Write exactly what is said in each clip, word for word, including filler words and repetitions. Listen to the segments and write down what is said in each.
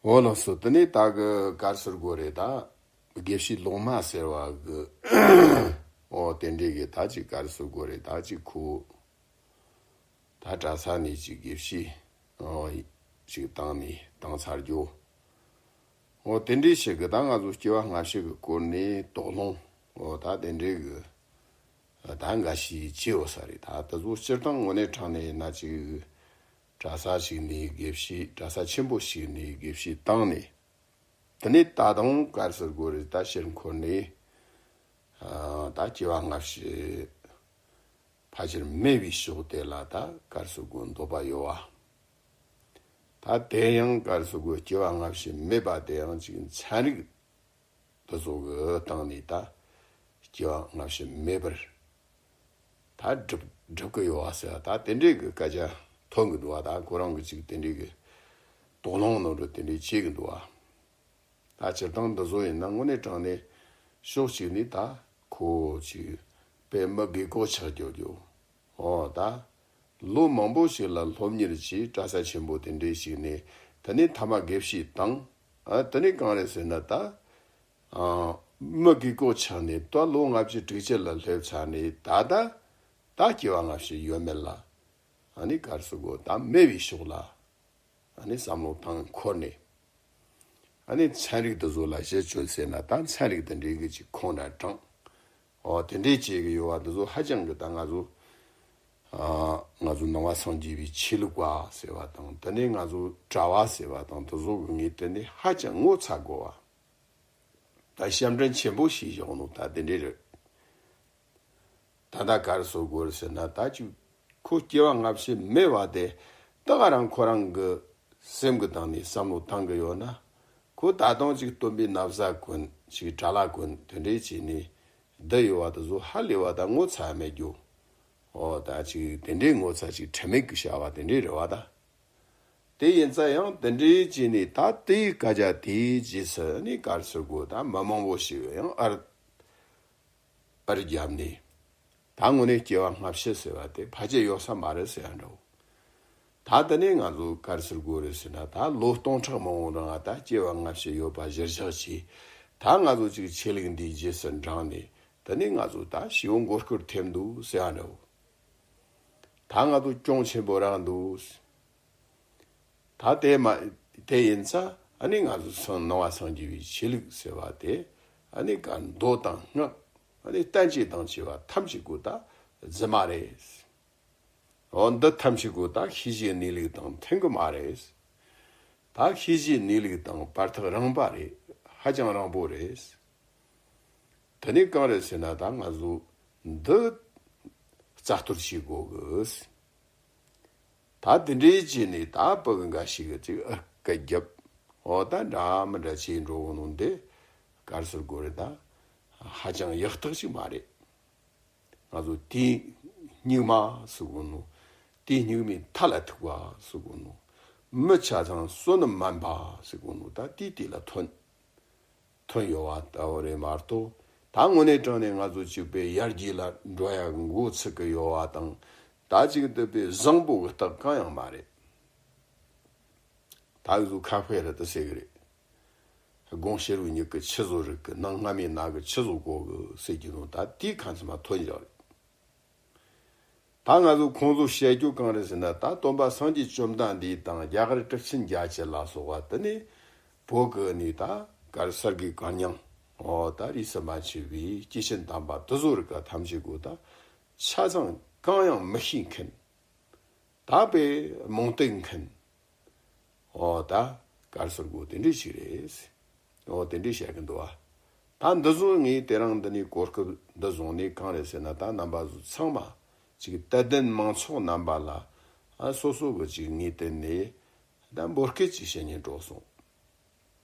འོ་ལགས་སོ། དེ་ནས་ད་གི་ག་རེ་ཟེར་དགོས་རེད། ད་དགེ་བཤེས་ལོག་སྨྲ་ཟེར་བ་གི། འོ་དེ་འདྲས་གི་ད་ཅིག་ག་རེ་ཟེར་དགོས་རེད། ད་ཅིག་ཁོ་ད་གྲྭ་ས་ནས་ཅིག་དགེ་བཤེས་འོ་ཅིག་བཏང་ནས་བཏང་ཚར་རྒྱུ། འོ་དེ་འདྲས་ཞིག་གི་ད་ང་ཚོ་སྐྱེ་བ་སྔ་ཕྱི་གི་སྐོར་ནས་དོགས་སློང་འོ་ད་དེ་འདྲས་གི་ད་འགའ་ཞིག་བྱས་ཡོད་ས་རེད། ད་དེ་ཚོ་སྤྱིར་བཏང་དངོས་གནས་དྲང་གནས་ཡིན་ན་ཅིག་གྲྭ་ས་ཞིག་ནས་དགེ་བཤེས། གྲྭ་ས་ཆེན་པོ་ཞིག་ནས་དགེ་བཤེས་བཏང་ནས། དེ་ནས་ད་དུང་ག་རེ་ཟེར་དགོས་རེད། ད་ཕྱིར་འཁོར་ནས་ཨ་ད་སྐྱེ་བ་སྔ་ཕྱི་ཕལ་ཆེར་མེད་པའི་ཕྱོགས་དེ་ལ་ད་ག་རེ་ཟེར་དགོས། འདོད་པ་ཡོད་བ། ད་དེ་ཡང་ག་རེ་ཟེར་དགོས། སྐྱེ་བ་སྔ་ཕྱི་མེད་པ་དེ་ཡང་ཅིག་ཚན་རིག་དེ་ཚོ་གི་སྟེང་ནས་ད་སྐྱེ་བ་སྔ་ཕྱི་མེད་པར་ད་སྒྲུབ་སྒྲུབ་གི་ཡོད་བ་ཟེར་བ། ད་དེ་འདྲས་གི་སྐད་ཆ་ཐོན་གི་འདུག་བ། ད་ཁོ་རང་གི་ཅིག་དེ་འདྲས་གི་དོགས་སློང་ནང་དུ་དེ་འདྲས་བྱེད་གི་འདུག་བ། ད་སྤྱིར་བཏང་འདི་ཚོ་ཡིན་ན་དངོས་གནས་དྲང་གནས་ཕྱོགས་གཅིག་ནས་ད་ཁོ་ཅིག་དཔེ་མི་དགོས་མཁོ་ཆགས་རྒྱུ་རྒྱུ། འོ་ད་ལོ་མང་པོ་ཞིག་ལ་སློབ་གཉེར་བྱས། གྲྭ་ས་ཆེན་པོ་དེ་འདྲས་ཞིག་ནས་དེ་ནས་མཐའ་མ་དགེ་བཤེས་བཏང་། ཨ་དེ་ནས་གང་རེད་ཟེར་ན་ད་ཨ་མི་དགོས་མཁོ་ཆགས་ནས་ད་ལོ་ལྔ་བཅུ་དྲུག་ཅུ་ལ་སླེབས་ཚར་ནས་ད་ད་ད་སྐྱེ་བ་སྔ་ཕྱི་ཡོད་མེད་ལ་ཨ་ནི་ག་རེ་ཟེར་དགོས། ད་མེད་པའི་ཕྱོགས་ལ་ཨ་ནི་བསམ་བློ་བཏང་འཁོར་ནས། ཨ་ནི་ཚན་རིག་འདི་ཚོ་ལ་གཞི་བཅོལ་ཟེར་ན་ད་ཚན་རིག་དེ་འདྲའི་གི་ཅིག་ཁོང་ན་དྲངས། འོ་དེ་འདྲའི་བྱེད་གི་ཡོད་བ། འདི་ཚོ་ཧ་ཅང་གི་ད་ང་ཚོ་ཨ་ང་ཚོ་ནང་པ་སངས་རྒྱས་པའི་ཆོས་ལུགས་པ་ཟེར་བ་དང་། དེ་ནས་ང་ཚོ་གྲྭ་བ་ཟེར་བ་དང་། འདི་ཚོ་གི་ངས་དེ་ནས་ཧ་ཅང་ངོ་ཚ་དགོས་བ། ད་ཞབས་འདྲེན་ཆེན་པོ་ཞིག་བཞག་ནོ་ད་དེ་འདྲའི་རེད། ད་ལྟ་ག་རེ་ཟེར་དགོས་རེད་ཟེར་ན། ད་ཅིག་ཁོ་སྐྱེ་བ་སྔ་ཕྱི་མེད་པ་དེ་ད་ག་རང་ཁོ་རང་གི་སེམས་ཀྱི་སྟེང་ནས་བསམ་བློ་བཏང་གི་ཡོད་ན། ཁོ་ད་དུང་ཅིག་སྟོན་པའི་ན་བཟའ་གོན། ཅིག་གྲྭ་ལྭ་གོན། དེ་འདྲའི་བྱས་ནས་བསྡད་ཡོད་བ་དེ་ཚོ་ཧ་ལས་པ་ད་ངོ་ཚ་མེད་རྒྱུ། འོ་ད་ཅིག་དེ་འདྲའི་ངོ་ཚ་ཅིག་ཁྲེལ་མེད་ཀྱི་བྱ་བ་དེ་འདྲའི་རེད་བ་ད། དེ་ཡིན་ཙང་ཡང་དེ་འདྲའི་བྱས་ནས་ད་དེའི་སྐད་ཆ་དེའི་རྗེས་སུ་ནི་ག་རེ་ཟེར་དགོས། ད་མི་མང་པོ་ཞིག་ཡང་ཨར་པར་བརྒྱབ་ནས། ད་དངོས་གནས་སྐྱེ་བ་སྔ་ཕྱི་ཟེར་བ་དེ་ཕལ་ཆེར་ཡོད་ས་མ་རེད་ཟེར་ཡ་འདྲ་བོ། ད་དེ་ནས་ང་ཚོ་ག་རེ་ཟེར་དགོས་རེད་ཟེར་ན། ད་ལོ་སྟོང་ཕྲག་མང་པོའི་རིང་ད་སྐྱེ་བ་སྔ་ཕྱི་ཡོད་པ་གཞིར་བཞག་བྱས། ད་ང་ཚོ་ཅིག་ཆོས་ལུགས་འདིའི་རྗེས་སུ་འབྲངས་ནས་དེ་ནས་ང་ཚོ་ད་ཞི་བའི་མགོ་སྐོར་ཐེབས་འདུག་ཟེར་ཡ་འདྲ་བོ། ད་ང་ཚོ་གྱོང་ཆེན་པོ་རག་འདུག། ད་དེ་མ་དེ་ཡིན་ཙང་ཨ་ནི་ང་ཚོ་སང་ནང་པ་སངས་རྒྱས་པའི་ཆོས་ལུགས་ཟེར་བ་དེ་ཨ་ནི་ག་མདོ་དང་སྔགས། ཨ་ནི་བསྟན་བཅོས་དང་བཅས་པ་ཐམས་ཅད་པོ་ད་རྫུན་མ་རེད། འོ་འདི་ཐམས་ཅད་པོ་ད་ཤེས་བྱའི་གནས་ལུགས་དང་མཐུན་གི་མ་རེད། ད་ཤེས་བྱའི་གནས་ལུགས་དང་བར་ཐག་རིང་པ་རེད། ཧ་ཅང་རིང་པོ་རེད། དེ་ནས་གང་རེད་ཟེར་ན། ད་ང་ཚོ་འདི་རྩ་གཏོར་བྱེད་དགོས་གི། ད་དེ་འདྲའི་བྱས་ནས་ད་བུ་གི་འགའ་ཞིག་གི་ཅིག་ཨ་སྐད་རྒྱབ། འོ་ད་འདྲ་མི་འདྲ་བྱས་འགྲོ་གི་ནོ་འདི་ག་རེ་ཟེར་དགོས་རེད། ད་ཧ་ཅང་ཡག་ཐག་ཅིག་མ་རེད། ང་ཚོ་དེའི་སྙིགས་མ་ཟེར་གོ་ནོ། དེའི་སྙིགས་མའི་མཐའ་ལ་ཐུག་པ་ཟེར་གོ་ནོ། མི་ཆ་ཚང་བསོད་ནམས་དམན་པ་ཟེར་གོ་ནོ། ད་དེའི་དེ་ལ་ཐོན། ཐོན་ཡོད་བ་ལྟ་བུ་རེད་མ་གཏོགས། ད་དངོས་གནས་དྲང་གནས་ང་ཚོ་གཅིག་པའི་ཡར་རྒྱས་ལ་འགྲོ་ཡ་འགོ་ཚུགས་ཀྱི་ཡོད་བ་དང་། ད་ཅིག་འདོད་པའི་བཟང་པོ་གི་རྟགས་གང་ཡང་མ་རེད། ད་འུ་ཚོ་ཁ་དཔེ་རེད་དུ་ཟེར་གི་རེད། དགོང་ཕྱི་རུ་མྱིག་གི་ཆུ་ཟོ་རིག་གི། ནངས་སྔ་མའི་ནགས་ཀྱི་ཆུ་ཟོ་གོ་གི་ཟེར་གྱི་ནོ། ད་དེའི་ཁ་མཚམས་མ་ཐོན་བཞག་རེད། ད་ང་ཚོ་ཁོང་ཚོ་བཤད་རྒྱུ་གང་རེད་ཟེར་ན། ད་སྟོན་པ་སངས་རྒྱས་བཅོམ་ལྡན་འདས་དང་རྒྱ་གར་གྲུབ་ཆེན་བརྒྱད་ཅུ་ལ་སོགས་པ་དེ་ནི་བོད་ཀྱི་ནི་ད་གར་གསར་བརྗེ་གར་མྱང་། འོ་ད་རིས་སུ་མ་ཆད་པའི་སྐྱེས་ཆེན་དམ་པ་དེ་ཚོ་རིགས་ཀ་ཐམས་ཅད་གོ་ད་ཆ་ཚང་གང་ཡང་མི་ཤེས་མཁན། ད་དཔེ་རྨོངས་དད་མཁན། འོ་ད་གར་གསར་བརྗེ་དེ་འདྲ་ཞིག་རེད། འོ་དེ་འདྲ་བཤད་གི་འདུག་བ། ད་འདི་ཚོ་ངས་དེ་རིང་འདི་ནས་གོ་སྐབས་འདི་བཟུང་ནས་གང་རེད་ཟེར་ན། ད་རྣམ་པ་ཚོ་ཚང་མ་ཅིག་དད་ལྡན་མང་ཚོགས་རྣམ་པ་ལ་ཨ་སོ་སོ་གི་ཅིག་ངས་བསྟན་ནས་ད་འབོད་སྐུལ་ཅིག་བྱེད་སྙིང་འདོད་སོང་།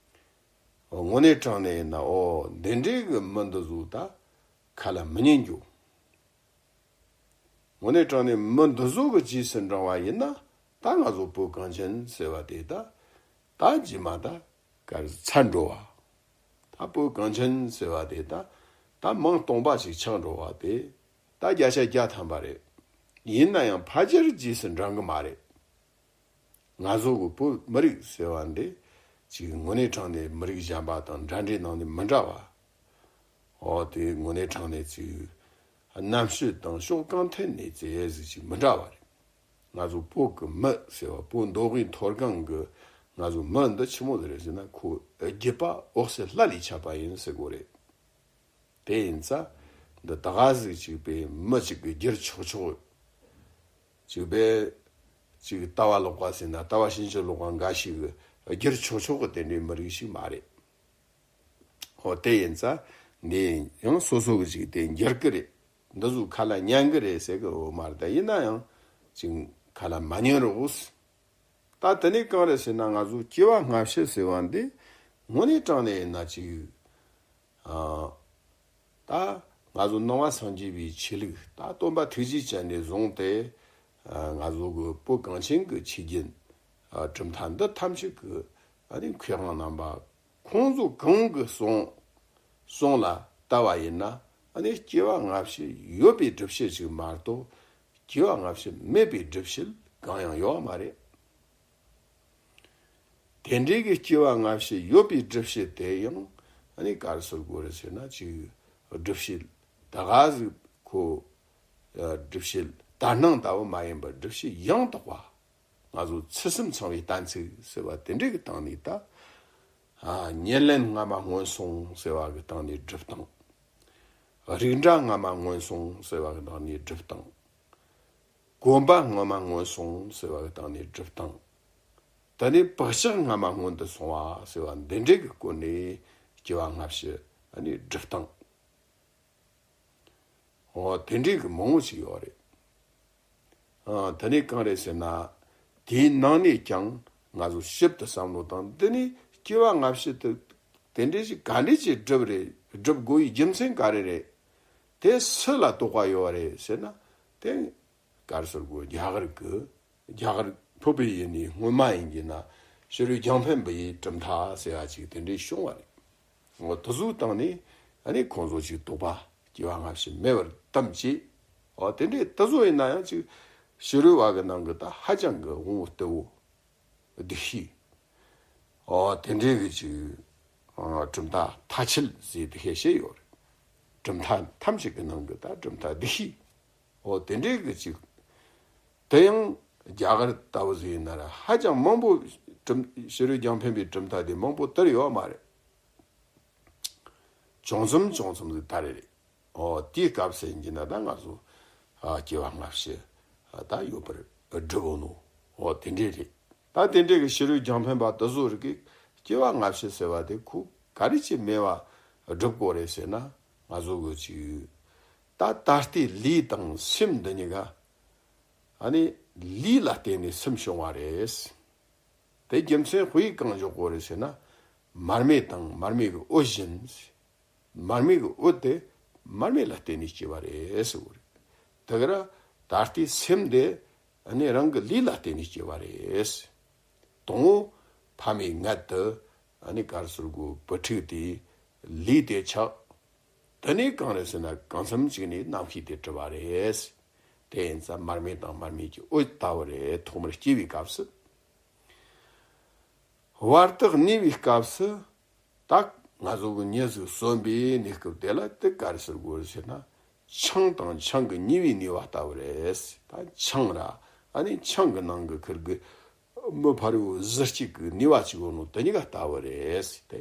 འོ་དངོས་གནས་དྲང་གནས་ཡིན་ན། འོ་འདི་འདྲའི་གི་མི་འདི་ཚོ་ད་ཁ་ལ་མི་ཉན་རྒྱུ། དངོས་གནས་དྲང་གནས་མི་འདི་ཚོ་གི་རྗེས་སུ་འབྲང་བ་ཡིན་ན། ད་ང་ཚོ་བོད་གངས་ཅན་ཟེར་བ་དེ་ད་ད་རྗེས་མ་ད་ག་རེ་ཚར་འགྲོ་བ། ད་བོད་གངས་ཅན་ཟེར་བ་དེ་ད་ད་མིང་སྟོང་པ་ཞིག་ཆགས་འགྲོ་བ་དེ་ད་བརྒྱ་ཆ་བརྒྱ་ཐམ་པ་རེད། ཡིན་ན་ཡང་ཕལ་ཆེར་རྗེས་སུ་འབྲང་གི་མ་རེད། ང་ཚོ་གི་བོད་མི་རིགས་ཟེར་བ་འདི་ ཅིག་དངོས་གནས་དྲང་གནས་མི་རིགས་གཞན་པ་དང་འདྲ་འདྲའི་ནང་ནས་མི་འདྲ་བ། འོ་དེ་དངོས་གནས་དྲང་གནས་ཅིག་རྣམ་དཔྱོད་དང་ཕྱོགས་གང་ཐད་ནས་ཅིག་ཟིག་ཅིག་མི་འདྲ་བ་རེད། ང་ཚོ་བོད་ཀྱི་མི་ཟེར་བ། བོད་མདོ་དབུས་མཐོ་སྒང་གི་ང་ཚོ་མི་འདི་ཆི་མོ་ཟིག་རེད་ཟེར་ན། ཁོ་རྒྱུད་པ་འོད་གསལ་ལྷ་ལས་ཁྱབ་པ་ཡིན་ཟེར་དགོས་རེད། དེ་ཡིན་ཙང་འདི་ད་ག་ཟིག་ཅིག་པའི་མི་ཅིག་གི་བསྒྱུར་ཆོག་ཆོག་ཅིག་པའི་ཅིག་ལྟ་བ་ལོག་པ་ཟེར་ན། ལྟ་བ་ཕྱིན་ཅི་ལོག་པ་འགའ་ཞིག་གི་བསྒྱུར་ཆོག་ཆོག་གི་དེ་འདྲའི་མི་རིགས་ཤིག་མ་རེད། འོ་དེ་ཡིན་ཙང་འདི་ཡང་སོ་སོ་གི་ཅིག་དེ་འགྱུར་གི་རེད། འདི་ཚོ་ཁ་ལ་ཉན་གི་རེད་ཟེར་གི་འོ་མ་རེད། ད་ཡིན་ན་ཡང་ཅིག་ཁ་ལ་མ་ཉན་རོགས། ད་དེ་ནས་གང་རེད་ཟེར་ན། ང་ཚོ་སྐྱེ་བ་སྔ་ཕྱི་ཟེར་བ་འདི་དངོས་གནས་དྲང་གནས་ཡིན་ན་ཅིག་ཨ། ད་ང་ཚོ་ནང་པ་སངས་རྒྱས་པའི་ཆོས་ལུགས། ད་སྟོན་པ་ཐུགས་རྗེ་ཅན་ནས་བཟུང་སྟེ་ཨ་ང་ཚོ་གི་བོད་གངས་ཅན་གི་ཆོས་བརྒྱུད་ཨ་གྲུབ་མཐའ་འདི་ཐམས་ཅད་ཀྱི་ཨ་ནི་མཁས་དབང་རྣམ་པ་ཁོང་ཚོ་གང་གི་གསུང་གསུང་ལ་ལྟ་བ་ཡིན་ན། ཨ་ནི་སྐྱེ་བ་སྔ་ཕྱི་ཡོད་པའི་སྒྲུབ་བྱེད་ཅིག་མ་གཏོགས་སྐྱེ་བ་སྔ་ཕྱི་མེད་པའི་སྒྲུབ་བྱེད་གང་ཡང་ཡོད་མ་རེད། དེ་འདྲའི་གི་སྐྱེ་བ་སྔ་ཕྱི་ཡོད་པའི་སྒྲུབ་བྱེད་དེ་ཡང་ཨ་ནི་ག་རེ་ཟེར་དགོས་རེད་ཟེར་ན། ཅིག་སྒྲུབ་བྱེད་ད་ག་ཟིག་ཁོ་སྒྲུབ་བྱེད་ལྟར་སྣང་ལྟ་བུ་མ་ཡིན་པར་སྒྲུབ་བྱེད་ཡང་དག་པ། ང་ཚོ་ཚུལ་གསུམ་ཚང་བའི་གཏན་ཚིགས་ཟེར་བ་དེ་འདྲའི་གི་སྟེང་ནས་ད་ཨ་ཉེར་ལེན་སྔ་མ་སྔོན་སོང་ཟེར་བ་གི་སྟེང་ནས་སྒྲུབ་སྟངས། རིགས་འདྲ་སྔ་མ་སྔོན་སོང་ཟེར་བ་གི་སྟེང་ནས་སྒྲུབ་སྟངས། གོམས་པ་སྔ་མ་སྔོན་སོང་ཟེར་བ་གི་སྟེང་ནས་སྒྲུབ་སྟངས། དེ་ནས་བག་ཆགས་སྔ་མ་སྔོན་དུ་སོང་བ་ཟེར་བ་འདི་འདྲའི་གི་སྐོར་ནས་སྐྱེ་བ་སྔ་ཕྱི་ཨ་ནི་སྒྲུབ་སྟངས། འོ་དེ་འདྲའི་གི་མང་བོ་ཞིག་ཡོད་རེད། ཨ་དེ་ནས་གང་རེད་ཟེར་ན། དེའི་ནང་ནས་ཀྱང་ང་ཚོ་ཞིབ་ཏུ་བསམ་བློ་བཏང་། འདི་ནི་སྐྱེ་བ་སྔ་ཕྱི་དུ་དེ་འདྲའི་ཞིག་ག་འདྲའི་ཅིག་སྒྲུབ་རེད། སྒྲུབ་དགོས་པའི་རྒྱུ་མཚན་ག་རེ་རེད། དེ་སུ་ལ་དོགས་པ་ཡོད་རེད་ཟེར་ན། དེ་ག་རེ་ཟེར་དགོས། རྒྱ་གར་གི་རྒྱ་གར་བོད་པའི་ཡུལ་ནས་སྔོན་མ་ཡིན་གྱི་ན་ཕྱི་རོལ་རྒྱང་འཕེན་པ་ཡི་གྲུབ་མཐའ་ཟེར་བ་ཅིག་དེ་འདྲའི་བྱུང་བ་རེད། འོ་དེ་ཚོའི་སྟེང་ནས་ཨ་ནི་ཁོང་ཚོ་ཅིག་དོགས་པ་སྐྱེ་བ་སྔ་ཕྱི་མེད་པར་གཏམ་བྱས། འོ་དེ་འདྲའི་དེ་ཚོ་ཡིན་ན་ཡང་ཅིག་ཕྱི་རོལ་བ་གི་ནང་གི་ད་ཧ་ཅང་གི་དབང་བོ་རྟུལ་བོ། སྡིག་ཤོས། འོ་དེ་འདྲའི་གི་ཅིག་ཨ་གྲུབ་མཐའ་མཐའ་ཆད་ཟེར་དེ་ཤེས་བཤད་ཡོད་རེད། གྲུབ་མཐའ་ཐམས་ཅད་ཀྱི་ནང་གི་ད་གྲུབ་མཐའ་སྡིག་ཤོས། འོ་དེ་འདྲའི་གི་ཅིག་དེ་ཡང་རྒྱ་གར་ལྟ་བུ་ཟིག་ཡིན་ན་ར་ཧ་ཅང་མང་པོ་གྲུབ་ཕྱི་རོལ་རྒྱང་འཕེན་པའི་གྲུབ་མཐའ་དེ་མང་པོ་དར་ཡོད་མ་རེད། བྱུང་མཚམས་བྱུང་མཚམས་ཟིག་ད་རེ་རེད། ཨོ་དེའི་སྐབས་སུ་ཡིན་གྱི་ན་ད་ང་ཚོ་ཨ་སྐྱེ་བ་སྔ་ཕྱི་ཨ་ད་ཡོད་པར་སྒྲུབ་འོ་ནོ། ཨོ་དེ་འདྲས་རེད། ད་དེ་འདྲས་ཀྱི་ཕྱི་རོལ་རྒྱང་འཕེན་པ་དེ་ཚོ་རིགས་ཀྱིས་སྐྱེ་བ་སྔ་ཕྱི་ཟེར་བ་དེ་ཁོ་ག་རེ་བྱས་མེད་པ་སྒྲུབ་དགོས་རེད་ཟེར་ན། ང་ཚོ་གི་ཅིག་ད་ད་ལྟའི་ལུས་དང་སེམས་འདི་གཉིས་ཀ་ཨ་ནི་ལུས་ལ་བརྟེན་ནས་སེམས་བྱུང་བ་རེད། དེ་རྒྱུ་མཚན་དཔེ་གང་འཇོག་དགོས་རེད་ཟེར་ན། མར་མེ་དང་མར་མེ་གི་འོད་བཞིན། མར་མེ་གི་འོད་དེ་མར་མེ་ལ་བརྟེན་ནས་སྐྱེ་བ་རེད་ཟེར་བ་རེད། དེ་ག་ར་ད་ལྟའི་སེམས་དེ་ཨ་ནི་རང་གི་ལུས་ལ་བརྟེན་ནས་སྐྱེ་བ་རེད། དང་པོ་ཕ་མའི་མངལ་དུ་ཨ་ནི་ག་རེ་ཟེར་དགོས། བུ་ཕྲུག་དེ་ལུས་དེ་ཆགས། དེ་ནས་གང་རེད་ཟེར་ན། གང་འཚམ་ཅིག་ནས་རྣམ་ཤེས་དེ་གྲུབ་པ་རེད། དེ་ཡིན་ཙང་མར་མེ་དང་མར་མེ་གི་འོད་ལྟ་བུ་རེད། ཐོག་མར་སྐྱེ་བའི་སྐབས་སུ། བར་དུ་གནས་པའི་སྐབས་སུ་ད་ང་ཚོ་གི་མྱི་ཟིག་གསོན་པའི་གནས་སྐབས་དེ་ལ་དེ་ག་རེ་ཟེར་དགོས་རེད་ཟེར་ན། ཆང་དང་ཆང་གི་ཉེ་བའི་ནུས་པ་ལྟ་བུ་རེད། ད་ཆང་ར་ཨ་ནི་ཆང་གི་ནང་གི་ཁུར་གི་མི་ཕ་རོལ་གཟི་བརྗིད་ཀྱི་ནུས་པ་ཅིག་ཡོད་ནོ་དེ་གཉིས་ཀ་ལྟ་བུ་རེད། དེ་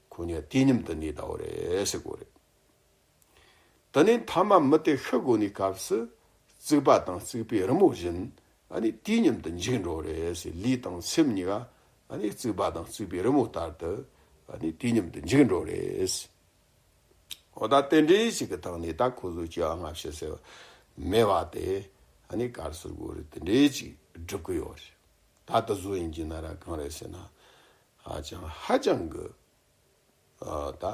ཁོ་གཉིས་དུས་མཉམ་དུ་གནས་ལྟ་བུ་རེད་ཟེར་དགོས་རེད། དེ་ནས་ཐ་མ་མི་དེ་ཤི་དགོས་ནས་སྐབས་སུ་རྩིག་པ་དང་རྩིག་པའི་རི་མོ་བཞིན་ཨ་ནི་དུས་མཉམ་དུ་འཇིག་འགྲོ་རེད་ཟེར། ལུས་དང་སེམས་གཉིས་ཀ་ཨ་ནི་རྩིག་པ་དང་རྩིག་པའི་རི་མོ་ལྟར་དུ་ཨ་ནི་དུས་མཉམ་དུ་འཇིག་འགྲོ་རེད། འོ་ད་དེ་འདྲའི་ཞིག་གི་སྟེང་ནས་ད་ཁོ་ཚོ་སྐྱེ་བ་སྔ་ཕྱི་ཟེར་བ་མེད་པ་དེ་ཨ་ནི་ག་རེ་ཟེར་དགོས་རེད། དེ་འདྲའི་ཅིག་སྒྲུབ་གི་ཡོད་རེད། ད་དེ་ཚོ་ཡིན་གྱི་ན་ར་གང་རེད་ཟེར་ན། ཧ་ཅང་ཧ་ཅང་གི་ཨ་ད་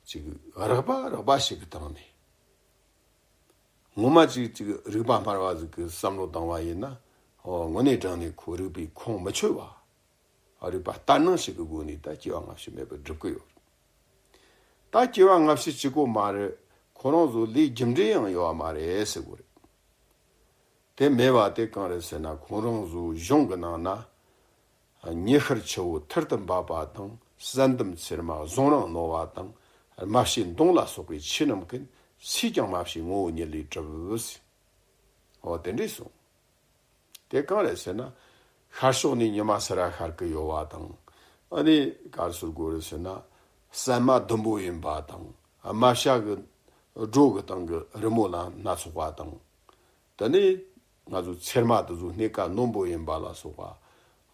ཅིག་རགས་པ་རགས་པ་ཞིག་གི་སྟེང་ནས། ངོ་མ་ཅིག་ཅིག་རིག་པ་སྨྲ་བ་ཟིག་གིས་བསམ་བློ་བཏང་བ་ཡིན་ན། ཨོ་དངོས་གནས་དྲང་གནས་ཁོ་རིག་པའི་ཁུངས་མི་འཁྱོལ་བ། རིག་པ་ལྟར་སྣང་ཞིག་གི་སྒོ་ནས་ད་སྐྱེ་བ་སྔ་ཕྱི་མེད་པར་སྒྲུབ་ཀྱི་ཡོད། ད་སྐྱེ་བ་སྔ་ཕྱི་གཅིག་པོ་མ་རེད། ཁོ་རང་ཚོ་ལས་རྒྱུ་འབྲས་ཡང་ཡོད་པ་མ་རེད་ཟེར་དགོས་རེད། དེ་མེད་པ་དེ་གང་རེད་ཟེར་ན། ཁོང་རང་ཚོའི་གཞུང་གི་ནང་ན། ཉི་ཤར་ཆུ་བོ་ཐུར་དུ་འབབ་པ་དང་། གསལ་འདམ་ཚེར་མ་ཟུང་རིང་རྣོ་བ་དང་། རྨ་བྱའི་མདུང་ལ་སོགས་པའི་ཆོས་རྣམས་ཀུན། སུས་ཀྱང་སྨྲ་ཤེས་ངོ་བོ་ཉིད་ལས་གྲུབ་ཟེར། འོ་དེ་འདྲས་གསུངས། དེ་གང་རེད་ཟེར་ན། ཤར་ཕྱོགས་ནས་ཉི་མ་སེར་བ་ཤར་གི་ཡོད་པ་དང་། ཨ་ནི་ག་རེ་ཟེར་དགོས་རེད་ཟེར་ན། སྲན་མ་ཟླུམ་པོ་ཡིན་པ་དང་། རྨ་བྱ་གི་སྒྲོ་གི་སྟེང་གི་རི་མོ་ལ་སྣ་ཚོགས་པ་དང་། དེ་ནས་ང་ཚོ་ཚེར་མ་དེ་ཚོ་སྣེ་ཁ་རྣོན་པོ་ཡིན་པ་ལ་སོགས་པ།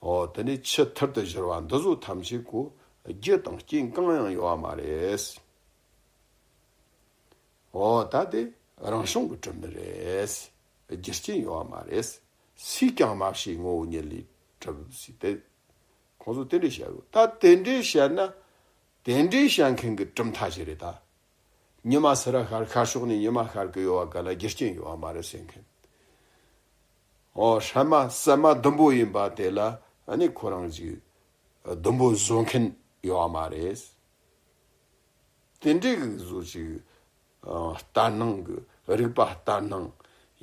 འོ་དེ་ནས་ཆུ་ཐུར་དུ་བཞུར་བ་འདི་ཚོ་ཐམས་ཅད་ཀོ་རྒྱུ་དང་རྐྱེན་གང་ཡང་ཡོད་པ་མ་རེད། འོ་ད་དེ་རང་བྱུང་གི་གྲུབ་ནི་རེད། རྒྱུ་རྐྱེན་ཡོད་པ་མ་རེད། སུས་ཀྱང་སྨྲ་ཤེས་ངོ་བོ་ཉིད་ལས་གྲུབ་ཟེར་ཏེ། ཁོང་ཚོ་དེ་འདྲས་བཤད་ཡོད། ད་དེ་འདྲས་བཤད་ན། དེ་འདྲས་བཤད་མཁན་གྱི་གྲུབ་མཐའ་ཞིག་རེད་ད། ཉི་མ་སེར་བ་ཤར། ཤར་ཕྱོགས་ནས་ཉི་མ་ཤར་གི་ཡོད་པ་ག་ལ་རྒྱུ་རྐྱེན་ཡོད་པ་མ་རེད་ཟེར་མཁན། འོ་སྲན་མ་སྲན་མ་ཟླུམ་པོ་ཡིན་པ་དེ་ལ་ཨ་ནི་ཁོ་རང་གི་ཟླུམ་པོ་བཟོ་མཁན་ཡོད་པ་མ་རེད། དེ་འདྲའི་གི་བཟོ་ཅིག་ལྟར་སྣང་གི་རིག་པ་ལྟར་སྣང་།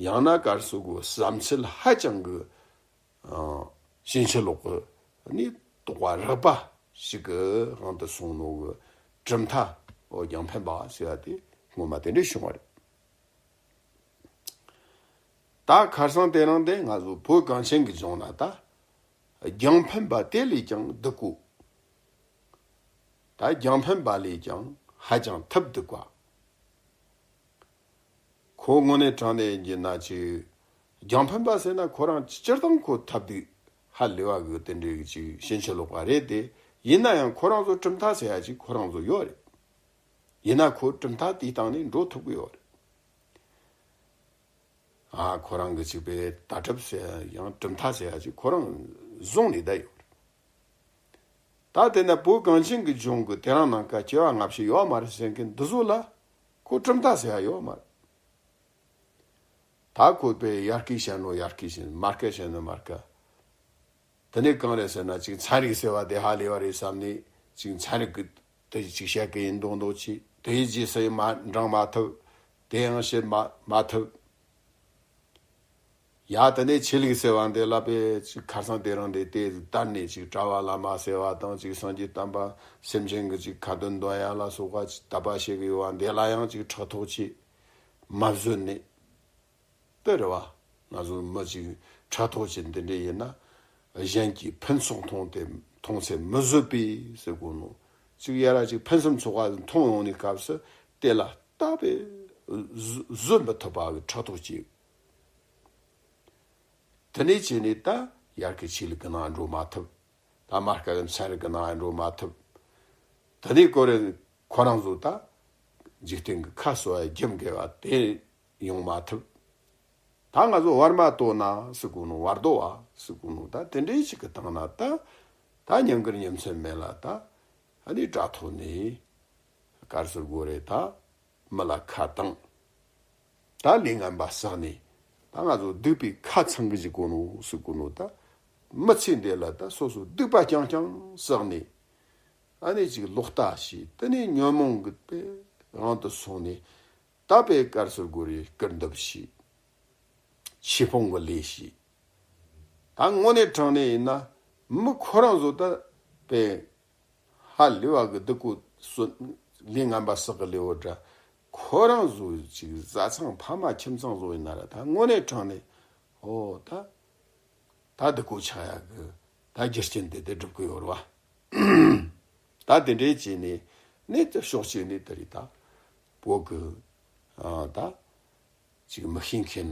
ཡང་ན་ག་རེ་ཟེར་དགོས། བསམ་ཚུལ་ཧ་ཅང་གི་ཕྱིན་ཅི་ལོག་གི་ནི་རྟོག་པ་རགས་པ་ཞིག་གི་དབང་དུ་སོང་ནོ་གི་གྲུབ་མཐའ་འོ་རྒྱང་འཕེན་པ་ཟེར་བ་དེ་སྔོན་མ་དེ་འདྲའི་བྱུང་བ་རེད། ད་ཁར་སང་དེ་རིང་དེ་ང་ཚོ་བོད་གངས་ཅན་གྱི་ལྗོངས་ན་ད་རྒྱང་འཕེན་པ་དེ་ལས་ཀྱང་སྡུག་གོ། ད་རྒྱང་འཕེན་པ་ལས་ཀྱང་ཧ་ཅང་ཐབས་སྡུག་པ། ཁོ་དངོས་གནས་དྲང་གནས་ཡིན་གྱི་ན་ཅིག་རྒྱང་འཕེན་པ་ཟེར་ན་ཁོ་རང་སྤྱིར་བཏང་ཁོ་ཐབས་སྡུག་ཧ་ལས་པ་གི་དེ་འདྲའི་ཅིག་ཕྱིན་ཅི་ལོག་པ་རེད་དེ། ཡིན་ན་ཡང་ཁོ་རང་ཚོ་གྲུབ་མཐའ་ཟེར་ཡ་ཅིག་ཁོ་རང་ཚོ་ཡོད་རེད། ཡིན་ན་ཁོ་གྲུབ་མཐའ་དེའི་སྟེང་ནས་འགྲོ་ཐུབ་གི་ཡོད་རེད། ཨ་ཁོ་རང་གི་ཅིག་པའི་ལྟ་གྲུབ་ཟེར་ཡང་གྲུབ་མཐའ་ཟེར་ཡ་ཅིག་ཁོ་རང་བཟུང་ནས་བསྡད་ཡོད་རེད། ད་དེ་ན་བོད་གངས་ཅན་གྱི་ལྗོངས་ཀྱི་དེ་རིང་ནངས་ཀ་སྐྱེ་བ་སྔ་ཕྱི་ཡོད་མ་རེད་ཟེར་མཁན་འདི་ཚོ་ལ་ཁོ་གྲུབ་མཐའ་ཟེར་ཡ་ཡོད་མ་རེད། ད་ཁོ་པའི་ཡར་སྐད་བཤད་ནོ་ཡར་སྐད་བཤད། མར་སྐད་བཤད་ནོ་མར་སྐད། དེ་ནས་གང་རེད་ཟེར་ན་ཅིག་ཚན་རིག་ཟེར་བ་དེ་ཧ་ལས་པ་རེད་བསམ་ནས་ཅིག་ཚན་རིག་གི་དེ་ཅིག་བཤད་གི་ཡིན་མདོག་མདོག་བྱས། དེའི་རྗེས་སུ་ཡང་མ་འབྲང་མ་ཐུབ། དེ་ཡང་བཤད་མ་མ་ཐུབ། ཡ་དེ་ནས་ཆོས་ལུགས་ཟེར་བ་འདི་ལ་པས་ཅིག་ཁར་སང་དེ་རིང་འདི་དེ་བསྟན་ནས་ཅིག་གྲྭ་བ་བླ་མ་ཟེར་བ་དང་ཅིག་སངས་རྒྱས་བསྟན་པ་སེམས་ཅན་གྱི་ཅིག་ཁ་འདོན་འདོན་ཡ་ལ་སོགས་པ་ཅིག་དད་པ་བྱེད་གི་ཡོད་བ་འདི་ལ་ཡང་ཅིག་ཕྲག་དོག་ཅིག་མ་བཟོད་ནས། དེ་རེད་བ། ང་ཚོ་མི་ཅིག་ཕྲག་དོག་ཅིག་འདི་འདྲ་ཡིན་ན། གཞན་གྱི་ཕུན་སུམ་མཐོང་སྟེ་མཐོང་ཚེ་མི་བཟོད་པས་ཟེར་གོ་ནོ། ཅིག་ཡ་ར་ཅིག་ཕུན་སུམ་ཚོགས་པ་མཐོང་ཡོང་ནས་སྐབས་སུ་དེ་ལ་ལྟ་བས་བཟོད་མི་ཐུབ་པ་གི་ཕྲག་དོག་ཅིག་དེ་ནས་བྱས་ནས་ད་ཡར་གི་ཆོས་ལུགས་གི་ནང་འགྲོ་མ་ཐུབ། ད་མར་ཁ་གི་ཚན་རིག་གི་ནང་འགྲོ་མ་ཐུབ། དེ་ནས་ཀོ་རེ་ཁོ་རང་ཚོ་ད་འཇིག་རྟེན་གི་ཁ་གསོ་བ་རྒྱུ་འབྲས་བ་དེ་ཡོང་མ་ཐུབ། ད་ང་ཚོ་བར་མ་དོ་ན་ཟེར་གོ་ནོ། བར་དོ་བ་ཟེར་གོ་ནོ། ད་དེ་འདྲའི་ཞིག་གི་སྟེང་ན་ད་ད་ཉམས་དགར་ཉམས་སེམས་མེད་ལ་ད་ཨ་ནི་དྲ་ཐོག་ནས་ག་རེ་ཟེར་དགོས་རེད། ད་མི་ལ་ཁ་བཏང་། ད་ལས་ངན་པ་བསགས་ནས་ད་ང་ཚོ་སྡིག་པའི་ཁ་ཚང་གི་ཞིག་གོ་ནོ་ཟེར་གོ་ནོ། ད་མི་ཚེ་འདི་ལ་ད་སོ་སོ་སྡིག་པ་རྐྱང་རྐྱང་བསགས་ནས། ཨ་ནི་ཅིག་ལོག་ལྟ་བྱས། དེ་ནས་ཉོན་མོངས་ཀྱི་དཔེ་དབང་དུ་སོང་ནས་ད་དཔེ་ག་རེ་ཟེར་དགོས་རེད། སྐུར་འདེབས་བྱས། ཆོས་སྤོང་གི་ལས་བྱས། ད་དངོས་གནས་དྲང་གནས་ཡིན་ན་མི་ཁོ་རང་ཚོ་ད་དཔེ་ཧ་ལས་པ་གི་སྡུག་གོ་གསོད། ལས་ངན་པ་བསགས་གི་ལས་འོ་འདྲ། ཁོ་རང་ཚོ་ཅིག་བཟའ་ཚང་ཕ་མ་ཁྱིམ་ཚང་ཚོ་ཡིན་ན་ར་ད་དངོས་གནས་དྲང་གནས་འོ་ད། ད་སྡུག་གོ་ཆགས་ཡ་གི་ད་རྒྱུ་རྐྱེན་དེ་དེ་སྒྲུབ་གི་ཡོད་རེད་བ། ད་དེ་འདྲའི་བྱས་ནས་ནས་དེ་ཕྱོགས་གཅིག་ནས་དེ་རེད། ད་བོད་གི་ཨ་ད་ཅིག་མི་ཤེས་མཁན་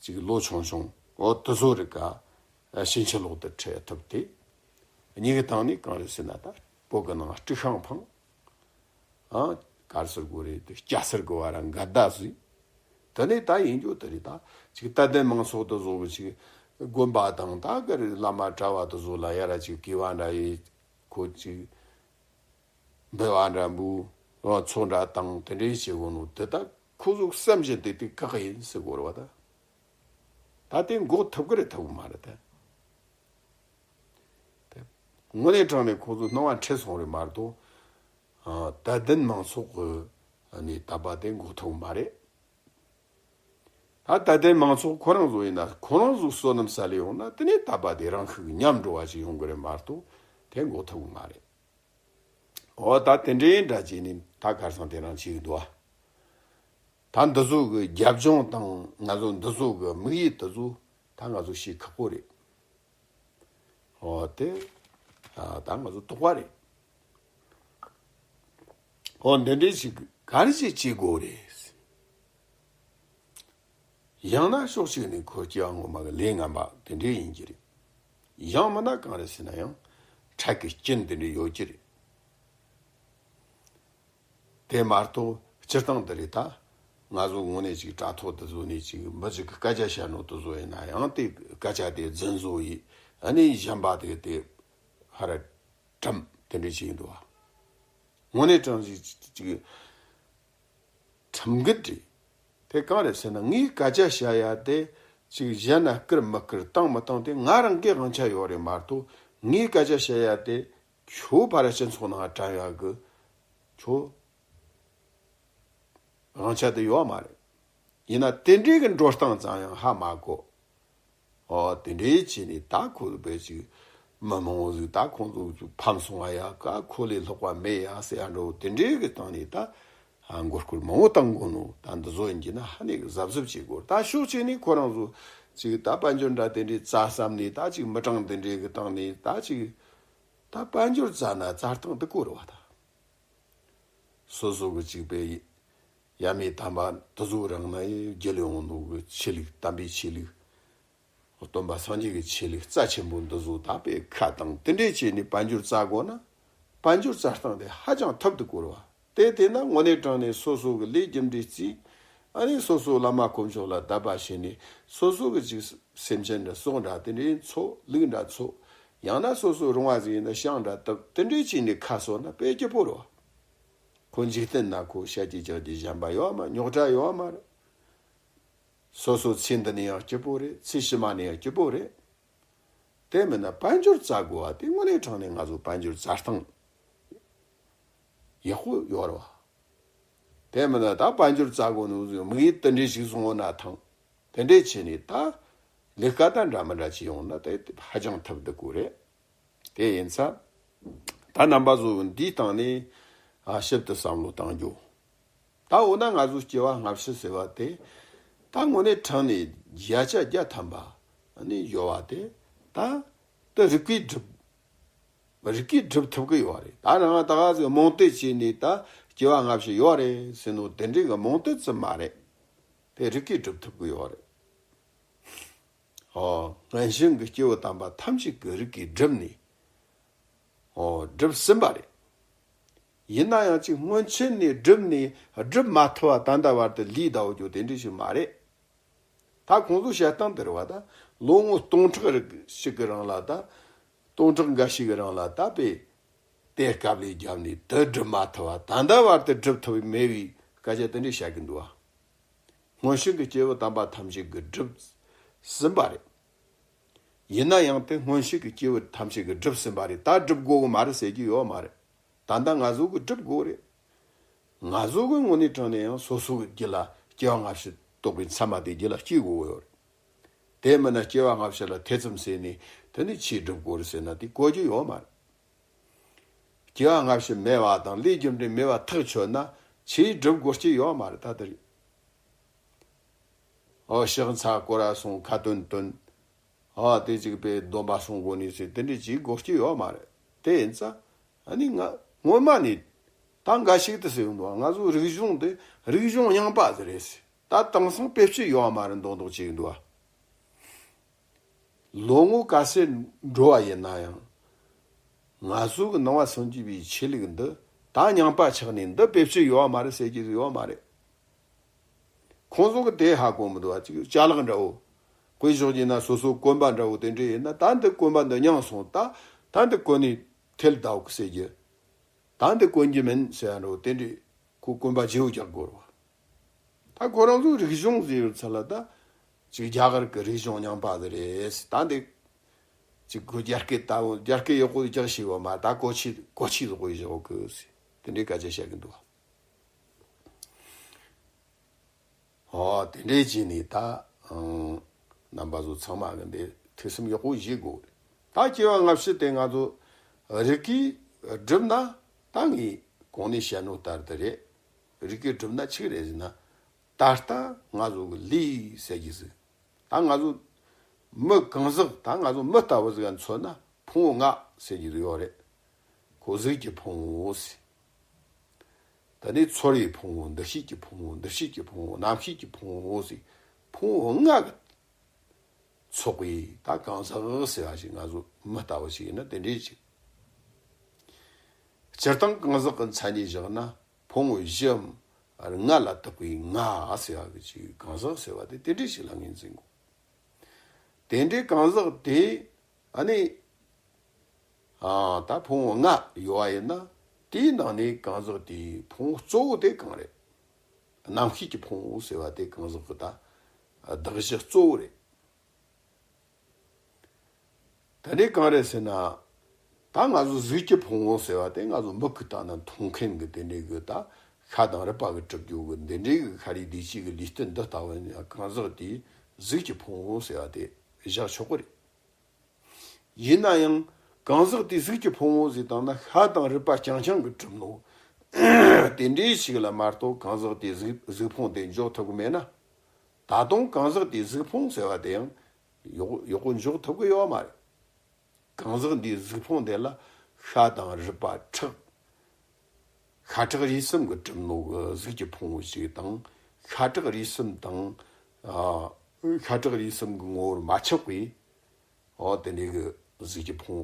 ཅིག་ལོ་ཆུང་ཆུང་འོ་དེ་ཚོ་རིགས་ཀ་ཕྱིན་ཅི་ལོག་ཏུ་ཁྲིད་ཐུབ་སྟེ། གཉིས་ཀྱི་སྟེང་ནས་གང་རེད་ཟེར་ན་ད་བོད་གི་ནང་དཀྲུག་ཤིང་འཕངས། ཨ་ག་རེ་ཟེར་དགོས་རེད། དེ་སྐྱ་སེར་གི་བར་འགལ་ཟླ་བཟོས། དེ་ནས་ད་ཡིན་རྒྱུ་དེ་རེད། ད་ཅིག་དད་ལྡན་མང་ཚོགས་དེ་ཚོ་གི་ཅིག་དགོན་པ་དང་ད་ག་རེ་བླ་མ་གྲྭ་བ་དེ་ཚོ་ལ་ཡ་ར་ཅིག་གུས་པ་འདྲ་ཡེད། ཁོ་ཅིག་འབུལ་བ་འདྲ་འབུལ། ཚོགས་འདྲ་བཏང་། དེ་འདྲའི་བྱེད་དགོས་ནོ་དེ་ད་ཁོ་ཚོ་བསམ་བཞིན་དེ་དེ་བཀག་ཡིན་ཟེར་དགོས་རེད་བ། ད་ད་དེ་འགོག་ཐུབ་ཀི་རེད་ཐུབ་ཀི་མ་རེད་ད། དངོས་གནས་དྲང་གནས་ཁོང་ཚོ་སྣང་བ་འཁྲུལ་སོང་རེད་མ་གཏོགས། ཨ་དད་ལྡན་མང་ཚོགས་ཀྱི་ནས་དད་པ་དེ་འགོག་ཐུབ་མ་རེད། ད་ད་ལྟའི་མང་ཚོགས་ཁོ་རང་ཚོ་ཡིན་ན་ཁོ་རང་ཚོ་བསོད་ནམས་བསགས་ལས་ཡོང་ན་དེ་ནས་དད་པ་དེ་རང་ཤུགས་ཉམས་འགྲོ་བ་ཞིག་ཡོང་གི་རེད་མ་གཏོགས་དེ་འགོག་ཐུབ་གི་མ་རེད། འོ་ད་དེ་འདྲའི་འདྲ་བྱས་ནས་ད་ཁར་སང་དེ་རང་བྱེད་ཀྱི་འདུག་ཨ། ད་འདི་ཚོ་གི་རྒྱབ་ལྗོངས་དང་ང་ཚོ་འདི་ཚོ་གི་དམིགས་ཡུལ་དེ་ཚོ་ད་ང་ཚོ་ཤེས་ཁག་པོ་རེད། འོ་དེ་ད་ང་ཚོ་དོགས་པ་རེད། འོ་འདི་འདྲའི་ཞིག་ག་རེ་ཞིག་བྱེད་དགོས་རེད། ཡང་ན་ཕྱོགས་གཅིག་ནས་ཁོ་སྐྱེ་བ་སྔོན་མ་གི་ལས་ངན་པ་དེ་འདྲའི་ཡིན་གྱི་རེད། ཡང་མིན་ན་གང་རེད་ཟེར་ན་ཡང་འཕྲལ་གྱི་རྐྱེན་དེ་འདྲའི་ཡོད་ཀྱི་རེད། དེ་མ་གཏོགས་སྤྱིར་བཏང་དེ་རེད་ད། ང་ཚོ་དངོས་གནས་ཅིག་དྲ་ཐོག་དེ་ཚོ་ནས་ཅིག་མི་ཅིག་གི་སྐད་ཆ་བཤད་ནོ་དེ་ཚོ་ཡིན་ན་ཡང་དེ་སྐད་ཆ་དེ་རྫུན་བཟོ་ཡིས་ཨ་ནི་གཞན་པ་དེ་དེ་ཧ་ར་གྲམ་དེ་འདྲའི་ཅིག་ཡིན་འདུག་བ། དངོས་གནས་དྲང་ཅིག་ཅིག་ཁྲིམས་འགལ་རེད། དེ་གང་རེད་ཟེར་ན་ངས་སྐད་ཆ་བཤད་ཡ་དེ་ཅིག་གཞན་ན་བསྐུར་མི་བསྐུར་བཏང་མི་བཏང་དེ་ང་རང་གི་དབང་ཆ་ཡོད་རེད་མ་གཏོགས་ངས་སྐད་ཆ་བཤད་ཡ་དེ་ཁྱོད་ཕ་ར་སྤྱི་ཚོགས་ནང་དྲན་ཡ་གི་ཁྱོད་དབང་ཆ་དེ་ཡོད་མ་རེད། ཡིན་ན་དེ་འདྲའི་གི་འགྲོ་སྟངས་ཙམ་ཡང་ཧ་མ་གོ། ཨོ་དེ་འདྲའི་བྱས་ནས་ད་ཁོ་དཔེ་ཅིག་མི་མང་བོ་ཟིག་ད་ཁོང་ཚོ་ཕམ་སོང་བ་ཡ་ཀ་ཁོ་ལས་ལྷག་པ་མེད་ཡ་ཟེར་ཡ་འགྲོ་དེ་འདྲའི་གི་སྟེང་ནས་ད་ཧ་མགོ་སྐོར་མང་བོ་བཏང་དགོས་ནོ། ད་འདི་ཚོ་ཡིན་གྱི་ན་ཧ་ནས་གི་གཟབ་གཟབ་བྱེད་དགོས། ད་ཕྱོགས་གཅིག་ནས་ཁོ་རང་ཚོ་ཅིག་ད་དཔལ་འབྱོར་འདྲ་དེ་འདྲའི་རྩ་བསམ་ནས་ད་ཅིག་མི་གྲངས་དེ་འདྲའི་གི་སྟེང་ནས་ད་ཅིག་ད་དཔལ་འབྱོར་རྩ་ན་རྩ་སྟངས་དེ་གོ་རུ་བ་ད། སོ་སོ་གི་གཅིག་པའི་ཡ་མེད་དམ་པ་དེ་ཚོ་རང་ན་ཡི་རྒྱལ་ཡོང་ནོ་གི་ཆོས་ལུགས་དམ་པའི་ཆོས་ལུགས། སྟོན་པ་སངས་རྒྱས་ཀྱི་ཆོས་ལུགས་རྩ་ཆེན་པོ་འདི་ཚོ་ད་པའི་ཁ་དང་དེ་འདྲས་བྱས་ནས་དཔལ་འབྱོར་བཙལ་དགོས་ན་དཔལ་འབྱོར་བཙལ་སྟངས་དེ་ཧ་ཅང་ཐབས་དུ་བཀོལ་བ། དེ་དེ་ན་དངོས་གནས་དྲང་གནས་སོ་སོ་གི་ལས་རྒྱུ་འབྲས་རྩིས། ཨ་ནི་སོ་སོ་བླ་མ་དཀོན་མཆོག་ལ་དད་པ་བྱས་ནས་སོ་སོ་གི་ཅིག་སེམས་ཅན་འདྲ་སྲོག་འདྲ་དེ་འདྲའི་འཚོ་ལུག་འདྲ་འཚོ། ཡང་ན་སོ་སོ་རུང་བ་ཟིག་ཡིན་ན་ཤིང་འདྲ་བཏབ་དེ་འདྲའི་བྱས་ནས་ཁ་གསོ་ན་དཔེ་སྐྱིད་པོ་རེད་བ། ཁོ་འཇིག་རྟེན་ན་ཁོ་ཤ་གྱི་ལྕགས་ཀྱི་གཞན་པ་ཡོད་མ་རྙོག་དྲ་ཡོད་མ་རེད། སོ་སོ་ཚེ་འདི་ནས་ཡང་སྐྱིད་པོ་རེད། ཚེ་ཕྱི་མ་ནས་ཡང་སྐྱིད་པོ་རེད། དེ་མིན་ན་དཔལ་འབྱོར་བཙལ་དགོས་པ་དེ་དངོས་གནས་དྲང་གནས་ང་ཚོ་དཔལ་འབྱོར་བཙལ་སྟངས་ཡག་པོ་ཡོད་རེད་བ། དེ་མིན་ན་ད་དཔལ་འབྱོར་བཙལ་དགོས་ནོ་ཟིག་དམིགས་ཡུལ་དེ་འདྲའི་ཞིག་བཟུང་བ་ན་ཐང་། དེ་འདྲས་བྱས་ནས་ད་ལས་ཀ་ད་འདྲ་མི་འདྲ་ཅིག་ཡོང་ན་དེ་ཧ་ཅང་ཐབས་སྡུག་གོ་རེད། དེ་ཡིན་ཙང་ད་རྣམ་པ་ཚོ་འདིའི་སྟེང་ནས་ཨ་ཞིབ་ཏུ་བསམ་བློ་བཏང་རྒྱུ། ད་འོ་ན་ང་ཚོ་སྐྱེ་བ་སྔ་ཕྱི་ཟེར་བ་དེ་ད་དངོས་གནས་དྲང་ནས་བརྒྱ་ཆ་བརྒྱ་ཐམ་པ་ནས་ཡོད་བ་དེ་ད་དེ་རིགས་པས་སྒྲུབ་རིགས་པས་སྒྲུབ་ཐུབ་ཀྱི་ཡོད་རེད། ད་རང་ད་ག་ཟིག་རྨོངས་དད་བྱས་ནས་ད་སྐྱེ་བ་སྔ་ཕྱི་ཡོད་རེད་ཟེར་ནོ་དེ་འདྲའི་གི་རྨོངས་དད་ཙམ་མ་རེད། དེ་རིགས་པས་སྒྲུབ་ཐུབ་ཀྱི་ཡོད་རེད། ཨོ། སྔོན་བྱོན་གྱི་སྐྱེས་བུ་དམ་པ་ཐམས་ཅད་ཀྱི་རིགས་ཀྱིས་བསྒྲུབས་ནས། ཨོ། བསྒྲུབས་ཟིན་པ་རེད། ཡིན་ན་ཡང་ཅིག་སྔོན་ཆད་ནས་བསྒྲུབས་ནས་བསྒྲུབ་མ་ཐུབ་པ་ད་ལྟ་བར་དུ་ལུས་བསྡད་ཡོད་རྒྱུ་དེ་འདྲ་ཞིག་མ་རེད། ད་ཁོང་ཚོ་བཤད་སྟངས་དེ་རེད་བ་ད། ལོ་ངོ་སྟོང་ཕྲག་རིག་ཞིག་གི་རིང་ལ་ད། སྟོང་ཕྲག་འགའ་ཞིག་གི་རིང་ལ་ད་པས། དེ་སྐབས་ལས་བརྒྱབ་ནས་དེ་བསྒྲུབ་མ་ཐུབ་པ་ད་ལྟ་བར་དུ་བསྒྲུབ་ཐུབ་མེད་པའི་སྐད་ཆ་དེ་འདྲ་བཤད་གི་འདུག་བ། སྔོན་བྱོན་གྱི་སྐྱེས་བུ་དམ་པ་ཐམས་ཅད་ཀྱིས་བསྒྲུབས་ཟིན་པ་རེད། ཡིན་ན་ཡང་དེ་སྔོན་བྱོན་གྱི་སྐྱེས་བུ་ཐམས་ཅད་ཀྱིས་བསྒྲུབས་ཟིན་པ་རེད། ད་བསྒྲུབ་དགོས་གི་མ་རེད་ཟེར་གྱི་ཡོད་མ་རེད། ད་ལྟ་ང་ཚོ་གིས་བསྒྲུབ་དགོས་རེད། ང་ཚོ་གིས་དངོས་གནས་དྲང་གནས་ཡང་སོ་སོ་གི་རྒྱུད་ལ་སྐྱེ་བ་སྔ་ཕྱི་རྟོགས་པའི་མཚན་མ་དེ་རྒྱུད་ལ་སྐྱེ་དགོས་ཡོད་རེད། དེ་མིན་ན་སྐྱེ་བ་སྔ་ཕྱི་ལ་ཐེ་ཚོམ་ཟེར་ནས་དེ་ནི་ཆོས་སྒྲུབ་དགོས་རེད་ཟེར་ན་དེ་གོ་རྒྱུ་ཡོད་མ་རེད། སྐྱེ་བ་སྔ་ཕྱི་མེད་པ་དང་ལས་རྒྱུ་འབྲས་མེད་པ་ཐག་ཆོད་ན་ཆོས་སྒྲུབ་དགོས་རྒྱུ་ཡོད་མ་རེད་ད་དེ་རེད། ཨོ་ཕྱག་འཚལ་སྐོར་ར་སོང་ཁ་ཏོན་བཏོན། ཨ་དེ་ཅིག་པའི་སྡོམ་པ་སྲུང་དགོས་ནི་ཟེར་དེ་འདྲ་ཅིག་དགོས་ཀྱི་ཡོད་མ་རེད། དེ་ཡིན་ཙང་ཨ་ནི་ང་སྔོན་མ་ནས་ད་འགའ་ཞིག་ཏུ་ཟེར་ཡོང་འདུག་ང་ཚོ་རིག་གཞུང་དེ་རིག་གཞུང་རྙིང་པ་ཟིག་རེད་ཟེར། ད་དེང་སང་དཔེ་ཆ་ཡོད་མ་རེད་མདོག་མདོག་ཅིག་འདུག་ལོ་ངོ་ག་ཚོད་འགྲོ་བ་ཡིན་ན་ཡང་། ང་ཚོ་གི་ནང་པ་སངས་རྒྱས་པའི་ཆོས་ལུགས་འདི་ད་རྙིང་པ་ཆགས་ནས་འདི་དཔེ་ཆ་ཡོད་མ་རེད་ཟེར་གྱི་ཡོད་མ་རེད། ཁོང་ཚོ་གི་དེ་ཧ་གོ་མི་འདུག་བ། ཅིག་ཅ་ལག་འདྲ་བོ། དཔེ་བཞག་རྒྱུ་ན་སོ་སོ་གོན་པ་འདྲ་བོ་དེ་འདྲ་ཡིན་ན་ད་འདི་གོན་པ་འདི་རྙིང་སོང་ད། ད་འདི་གོན་ནས་ཐལ་ད་འོག་ཟེར་རྒྱུ། ད་འདི་གོན་རྒྱུ་མིན་ཟེར་ཡ་འདྲ་བོ་དེ་འདྲ་ཁོ་གོན་པ་བརྗེ་བོ་རྒྱག་དགོས་རེད་བ། ད་ཁོ་རང་ཚོའི་རིག་གཞུང་ཟེར་ཡོད་ཚད་ལ་ད། ཅིག་རྒྱ་གར་གི་རིག་གཞུང་རྙིང་པ་ཟིག་རེད་ད་འདི། ཅིག་ཁོ་རྒྱ་སྐད་ལྟ་བུ་རྒྱ་སྐད་ཡག་པོ་རྒྱག་ཤེས་བ་མ་ད་གོ་ཆི་གོ་ཆི་ཟིག་གོ་ཡི་བཞག་གི་ཟེར་དེ་འདྲའི་སྐད་ཆ་བཤད་གི་འདུག་བ། ཨོ་དེ་འདྲའི་བྱས་ནས་ད་ཨང་རྣམ་པ་ཚོ་ཚང་མ་གི་འདི་ཐུགས་སེམས་ཡག་པོ་བཞེས་དགོས་རེད། ད་སྐྱེ་བ་སྔ་ཕྱི་དེ་ང་ཚོ་རིགས་ཀྱིས་བསྒྲུབས་ན་ད་ངས་གོང་ནས་བཤད་ནོ་ལྟར་དུ་རེད། རིགས་ཀྱིས་བསྒྲུབས་ན་ཆི་རེད་ཟེར་ན། ད་ལྟ་ང་ཚོ་གི་ལུས་ཟེར་གྱི་ཟིག་ད་ང་ཚོ་མི་གང་ཟག་ད་ང་ཚོ་མི་ལྟ་བུ་ཟིག་མཚོན་ན་ཕུང་པོ་ལྔ་ཟེར་གྱི་ཡོད་རེད། ཁོ་གཟུགས་ཀྱི་ཕུང་པོ་ཟེར། ད་ནི་ཚོར་བའི་ཕུང་པོ། འདུ་ཤེས་ཀྱི་ཕུང་པོ། འདུ་བྱེད་ཀྱི་ཕུང་པོ། རྣམ་ཤེས་ཀྱི་ཕུང་པོ་ཟེར། ཕུང་པོ་ལྔ་གི་ཚོགས་པའི་ད་གང་ཟག་ཟེར་བ་ཞིག་ང་ཚོ་མི་ལྟ་བུ་ཞིག་ཡིན་ན་དེ་འདྲའི་ཅིག་སྤྱིར་བཏང་གང་ཟག་གི་མཚན་ཉིད་བཞག་ན་ཕུང་པོ་བཞིའམ་ལྔ་ལ་བཏགས་པའི་ལྔ་ཟེར་བ་གི་ཅིག་གང་ཟག་ཟེར་བ་དེ་དེ་འདྲའི་ཞིག་ལ་ངོས་འཛིན་དགོས། དེ་འདྲའི་གང་ཟག་དེ་ཨ་ནི། ཨ་ད་ཕུང་པོ་ལྔ་ཡོད་པ་ཡིན་ན་དེའི་ནང་ནས་གང་ཟག་དེའི་ཕུང་པོ་གཙོ་བོ་དེ་གང་རེད། རྣམ་ཤེས་ཀྱི་ཕུང་པོ་ཟེར་བ་དེ་གང་ཟག་གི་ད་གདགས་གཞི་གཙོ་བོ་རེད། དེ་ནས་གང་རེད་ཟེར་ན། ད་ང་ཚོ་གཟུགས་ཀྱི་ཕུང་པོ་ཟེར་བ་དེ་ང་ཚོ་མིག་གིས་བལྟས་ན་མཐོང་མཁན་གྱི་དེ་འདྲའི་གི་ད་ཤ་དང་རུས་པ་གིས་གྲུབ་རྒྱུ་གི་འདི་འདྲའི་གི་ཤ་རུས་གདོས་བཅས་ཀྱི་ལུས་རྟེན་འདི་ལྟ་བུ་ཡིན་ན་གང་ཟག་དེའི་གཟུགས་ཀྱི་ཕུང་པོ་ཟེར་བ་དེ་བཞག་ཆོག་གི་རེད། ཡིན་ན་ཡང་གང་ཟག་དེའི་གཟུགས་ཀྱི་ཕུང་པོ་ཟེར་བཏང་ན་ཤ་དང་རུས་པ་རྐྱང་རྐྱང་གིས་གྲུབ་ནོ། དེ་འདྲའི་ཞིག་ལ་མ་གཏོགས་གང་ཟག་དེའི་གཟུགས་གཟུགས་ཕུང་དེ་འཇོག་ཐུབ་གི་མེད་ན། ད་དུང་གང་ཟག་དེའི་གཟུགས་ཕུང་ཟེར་བ་དེ་ཡང་ཡག་ཡག་པོ་འཇོག་ཐུབ་གི་ཡོད་མ་རེད། གང་ཟག་འདིའི་གཟུགས་ཕུང་དེ་ལ་ཤ་དང་རུས་པ་ཁྲག་ཤ་ཁྲག་རུས་གསུམ་གྱིས་གྲུབ་ནོ་གི་གཟུགས་ཀྱི་ཕུང་པོ་ཞིག་དང་། ཤ་ཁྲག་རུས་གསུམ་དང་། ཨ། ཤ་ཁྲག་རུས་གསུམ་གྱི་ངོ་བོར་མ་ཆགས་པའི། འོ་དེ་འདྲའི་གི་གཟུགས་ཀྱི་ཕུང་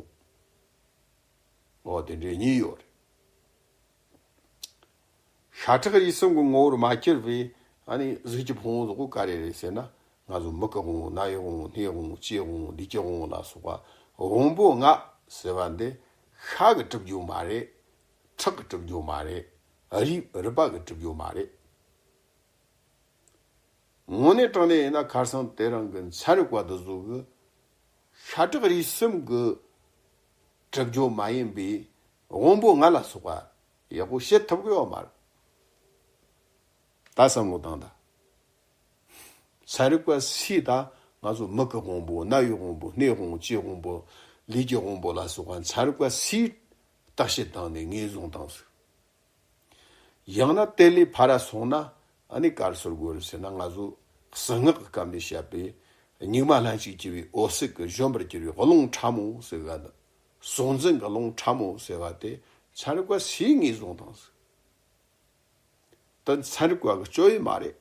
པོ། འོ་དེ་འདྲའི་གཉིས་ཡོད་རེད། ཤ་ཁྲག་རུས་གསུམ་གྱི་ངོ་བོར་མ་གྱུར་པའི་ཨ་ནི་གཟུགས་ཀྱི་ཕུང་པོ་ཟེར་གོ་ག་རེ་རེད་ཟེར་ན། ང་ཚོ་མིག་གི་དབང་པོ། རྣ་བའི་དབང་པོ། སྣའི་དབང་པོ། ལྕེའི་དབང་པོ། ལུས་ཀྱི་དབང་པོ་ལ་སོགས་པ་དབང་པོ་ལྔ་ཟེར་བ་འདི་ཤ་གིས་གྲུབ་རྒྱུ་མ་རེད། ཁྲག་གིས་གྲུབ་རྒྱུ་མ་རེད། རུས་རུས་པ་གིས་གྲུབ་རྒྱུ་མ་རེད། དངོས་གནས་དྲང་གནས་ཡིན་ན་ཁ་སང་དེ་རིང་གི་ཚན་རིག་པ་འདི་ཚོ་གིས་ཤ་ཁྲག་རུས་གསུམ་གྱིས་གྲུབ་རྒྱུ་མ་ཡིན་པའི་དབང་པོ་ལྔ་ལ་སོགས་པ་ཡག་པོ་བཤད་ཐུབ་ཀྱི་ཡོད་མ་རེད། ད་བསམ་བློ་བཏང་དང་། ཚན་རིག་པ་སུས་ད་ང་ཚོ་མིག་གི་དབང་པོ། རྣ་བའི་དབང་པོ། སྣའི་དབང་པོ། ལྕེའི་དབང་པོ། ལུས་ཀྱི་དབང་པོ་ལ་སོགས་པ་ཚན་རིག་པ་སུས་བརྟག་དཔྱད་བཏང་ནས་ངེས་བཟུང་བཏང་ཟིག་ཡང་ན་དེ་ལས་ཕར་སོང་ན་ཨ་ནི་ག་རེ་ཟེར་དགོས་རེད་ཟེར་ན། ང་ཚོ་གསང་སྔགས་ཀྱི་སྐབས་ནས་བཤད་པའི་སྙིགས་མ་ལྷན་ཅིག་སྐྱེས་པའི་འོད་གསལ་གྱི་བཞོན་པར་གྱུར་པའི་རླུང་ཕྲ་མོ་ཟེར་བ་ནི། གཟུང་འཛིན་གྱི་རླུང་ཕྲ་མོ་ཟེར་བ་དེ་ཚན་རིག་པ་སུས་ངེས་བཟུང་བཏང་ཟིག་དེ་ཚན་རིག་པ་གི་སྤྱོད་ཡུལ་མ་རེད།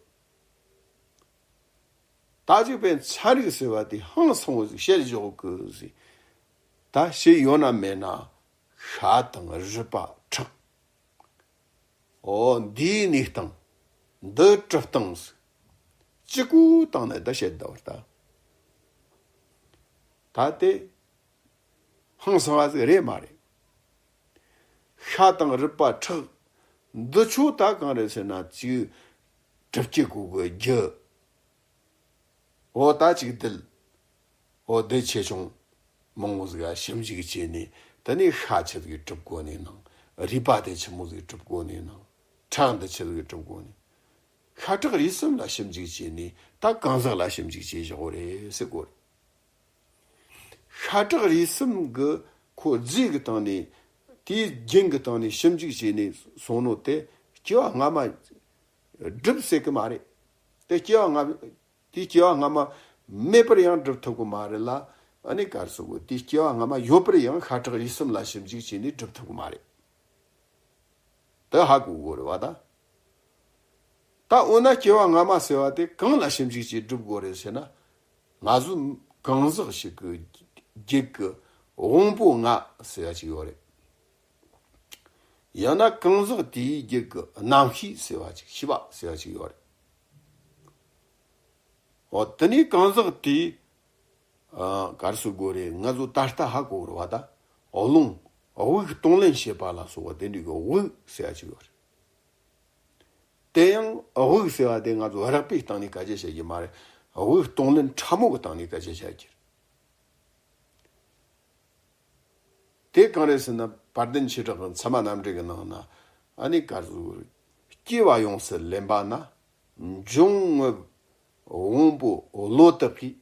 ད་ཅིག་པའི་ཚན་རིག་ཟེར་བ་དེ་ཧང་སང་བོ་ཟིག་བཤད་འཇོག་གི་ཟིག་ད་བཤད་ཡོད་ན་མེད་ན་ཤ་དང་རུས་པ་ཁྲག་འོ་འདིའི་གནས་སྟངས། འདི་གྲུབ་སྟངས་ཟིག་གཅིག་པུའི་སྟེང་ནས་ད་བཤད་བསྡད་པ་ད། ད་དེ་ཧང་སང་བ་ཟིག་རེད་མ་རེད། ཤ་དང་རུས་པ་ཁྲག་འདི་ཆོ་ད་གང་རེད་ཟེར་ན། གཅིག་གྲུབ་ཀྱི་སྒོ་གི་རྒྱུ། འོ་ད་གཅིག་རྡུལ། འོ་རྡུལ་ཆེ་ཆུང་མང་བོ་ཟིག་ག་ཞིབ་འཇུག་བྱས་ནས། དེ་ནས་ཤ་ཆི་ཟིག་གྲུབ་གོ་ནས་ནང་། རུས་པ་དེ་ཆི་མོ་ཟིག་གྲུབ་གོ་ནས་ནང་། ཁྲག་འདི་ཆི་ཟིག་གྲུབ་གོ་ནས། ཤ་ཁྲག་རུས་གསུམ་ལ་ཞིབ་འཇུག་བྱས་ནས་ད་གང་ཟག་ལ་ཞིབ་འཇུག་བྱས་བཞག་གོ་རེད་ཟེར་གོ་རེད། ཤ་ཁྲག་རུས་གསུམ་གྱི་ཁོ་རྫས་ཀྱི་སྟེང་ནས། དེའི་རྒྱུན་གྱི་སྟེང་ནས་ཞིབ་འཇུག་བྱས་ནས་སོང་ནོ་དེ་སྐྱེ་བ་སྔ་མ་སྒྲུབ་སྲིད་ཀྱི་མ་རེད། དེ་སྐྱེ་བ་སྔ་དེའི་སྐྱེ་བ་སྔ་མ་མེད་པར་ཡང་སྒྲུབ་ཐུབ་ཀྱི་མ་རེད་ལ། ཨ་ནི་ག་རེ་ཟེར་དགོས། དེའི་སྐྱེ་བ་སྔ་མ་ཡོད་པར་ཡང་ཤ་ཁྲག་རུས་གསུམ་ལ་ཞིབ་འཇུག་བྱས་ནས་སྒྲུབ་ཐུབ་ཀྱི་མ་རེད། དེ་ཧ་གོ་དགོས་རེད་བ་ད། ད་འོ་ན་སྐྱེ་བ་སྔ་མ་ཟེར་བ་དེ་གང་ལ་ཞིབ་འཇུག་བྱས་སྒྲུབ་དགོས་རེད་ཟེར་ན། ང་ཚོ་གང་ཟག་ཞིག་གི་རྒྱུད་ཀྱི་དབང་པོ་ལྔ་ཟེར་བ་ཅིག་ཡོད་རེད། ཡང་ན་གང་ཟག་དེའི་རྒྱུད་ཀྱི་རྣམ་ཤེས་ཟེར་བ་ཅིག་ཤེས་པ་ཟེར་བ་ཅིག་ཡོད་རེད། འོ་དེ་ནས་གང་ཟག་དེའི། ཨ། ག་རེ་ཟེར་དགོས་རེད། ང་ཚོ་ད་ལྟ་ཧ་གོ་རེད་བ་ད། རླུང་། དབུགས་གཏོང་ལེན་བྱེད་པ་ལ་སོགས་པ་དེ་འདྲའི་གི་དབུགས་ཟེར་བ་ཅིག་ཡོད་རེད། དེ་ཡང་དབུགས་ཟེར་བ་དེ་ང་ཚོ་རེག་པའི་སྟེང་ནས་སྐད་ཆ་བཤད་རྒྱུ་མ་རེད། དབུགས་གཏོང་ལེན་ཕྲ་མོ་གི་སྟེང་ནས་སྐད་ཆ་བཤད་རྒྱུ་རེད། དེ་གང་རེད་ཟེར་ན། དཔལ་ལྡན་ཆོས་གྲགས་ཀྱི་མཚན་མ་རྣམ་འགྲེལ་གྱི་ནང་ན་ཨ་ནི་ག་རེ་ཟེར། སྐྱེ་བ་ཡོངས་སུ་ལེན་པ་ན། འབྱུང་རྔུབ་དབང་པོ་བློ་དག་གིས།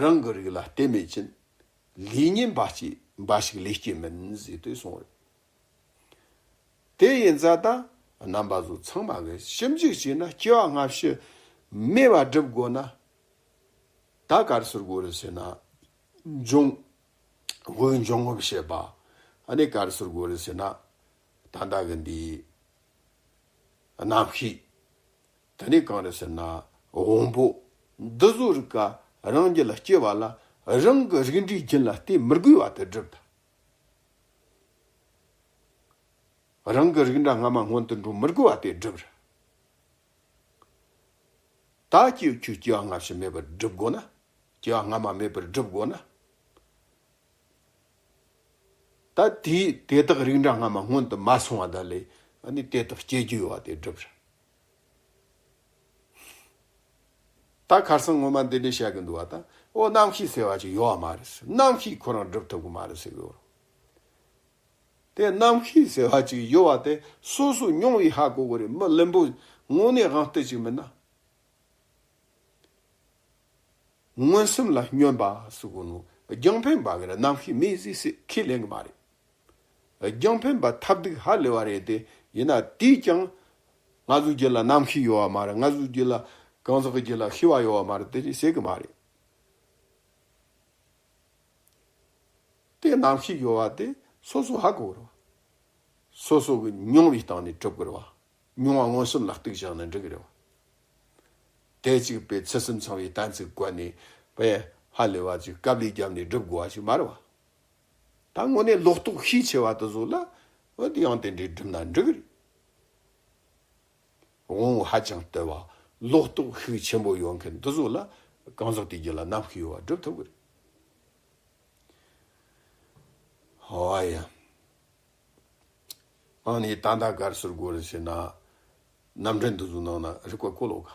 རང་གི་རིགས་ལ་བརྟེན་མེད་ཅིང་། ལུས་ཉིད་འབའ་ཞིག་འབའ་ཞིག་ལས་སྐྱེས་མིན་ཟེར་དུས་གསུངས་རེད། དེ་ཡིན་ཙང་ད་རྣམ་པ་ཚོ་ཚང་མ་གིས་ཞིབ་འཇུག་བྱས་ན་སྐྱེ་བ་སྔ་ཕྱི་མེད་པ་སྒྲུབ་དགོས་ན། ད་ག་རེ་ཟེར་དགོས་རེད་ཟེར་ན། འབྱུང་དབུགས་འབྱུང་རྔུབ་བྱེད་པ། ཨ་ནི་ག་རེ་ཟེར་དགོས་རེད་ཟེར་ན། ད་ལྟ་གི་འདི་རྣམ་ཤེས། དེ་ནས་གང་རེད་ཟེར་ན། དབང་པོ། འདི་ཚོ་རིགས་ཀ་རང་རྒྱུད་ལ་སྐྱེ་བ་ལ་རང་གི་རིགས་འདྲའི་རྒྱུན་ལ་བརྟེན་མི་དགོས་པ་དེ་སྒྲུབ་ད། རང་གི་རིགས་འདྲ་སྔ་མ་སྔོན་དུ་འགྲོ་མི་དགོས་པ་དེ་སྒྲུབ་ར། ད་ཁྱོད་ཁྱོད་སྐྱེ་བ་སྔ་ཕྱི་མེད་པར་སྒྲུབ་དགོས་ན། སྐྱེ་བ་སྔ་མ་མེད་པར་སྒྲུབ་དགོས་ན། ད་དེས་དེ་དག་རིགས་འདྲ་སྔ་མ་སྔོན་དུ་མ་སོང་བ་ད་ལས་ཨ་ནི་དེ་དག་སྐྱེ་རྒྱུ་ཡོད་པ་དེ་སྒྲུབ་ར། ད་ཁར་སང་ངོ་མ་འདི་འདྲ་བཤད་གི་འདུག་བ་ད། ཨོ་རྣམ་ཤེས་ཟེར་བ་ཅིག་ཡོད་བ་མ་རེད་ཟེར། རྣམ་ཤེས་ཁོ་རང་སྒྲུབ་ཐུབ་གི་མ་རེད་ཟེར་གི་ཡོད། དེ་རྣམ་ཤེས་ཟེར་བ་ཅིག་ཡོད་བ་དེ་སོ་སོ་མྱོང་བའི་ཧ་གོ་གི་རེད། མི་བླུན་པོ་དངོས་གནས་དབང་རྟུལ་ཅིག་མིན་ན། མངོན་སུམ་ལ་སྙོན་པ་ཟེར་གོ་ནོ་རྒྱང་འཕེན་པ་གི་ར་རྣམ་ཤེས་མེད་ཟེར་ཟེར་ཁས་ལེན་གི་མ་རེད། རྒྱང་འཕེན་པ་ཐབས་སྡུག་ཧ་ལས་པ་རེད་དེ། ཡིན་ན་དེས་ཀྱང་ང་ཚོའི་རྒྱུད་ལ་རྣམ་ཤེས་ཡོད་པ་མ་རེད། ང་ཚོའི་རྒྱུད་ལ་གང་ཟག་གི་རྒྱུད་ལ་ཤེས་པ་ཡོད་པ་མ་རེད་དེ་ཟེར་གི་མ་རེད། དེ་རྣམ་ཤེས་ཡོད་པ་དེ་སོ་སོ་ཧ་གོ་རོ། སོ་སོ་གི་མྱོང་བའི་སྟེང་ནས་གྲུབ་དགོས་རེད་བ། མྱོང་བ་མངོན་སུམ་ལ་གཏུགས་བཞག་ན་འགྲིག་གི་རེད་བ། དེ་གཅིག་པའི་ཚུལ་གསུམ་ཚང་བའི་གཏན་ཚིགས་བཀོད་ནས་པས་ཧ་ལས་པ་ཅིག་དཀའ་ལས་བརྒྱབ་ནས་སྒྲུབ་དགོས་པ་ཞིག་མ་རེད་བ། ད་དངོས་གནས་ལོག་རྟོག་ཤས་ཆེ་བ་དེ་ཚོ་ལ་འོ་དེ་ཡང་དེ་འདྲའི་སྒྲུབ་ན་འགྲིག་གི་རེད། དབང་པོ་ཧ་ཅང་བལྟ་བ། ལོག་རྟོག་ཤུགས་ཆེན་པོ་ཡོད་མཁན་འདི་ཚོ་ལ་གང་ཟག་དེའི་རྒྱུད་ལ་རྣམ་ཤེས་ཡོད་པ་སྒྲུབ་ཐུབ་ཀྱི་རེད། ཧོ་ཡ། ཨ་ནི་ད་ལྟ་ག་རེ་ཟེར་དགོས་རེད་ཟེར་ན། རྣམ་འགྲེལ་འདི་ཚོའི་ནང་ན་རིགས་པ་གོ་ལོ་ག་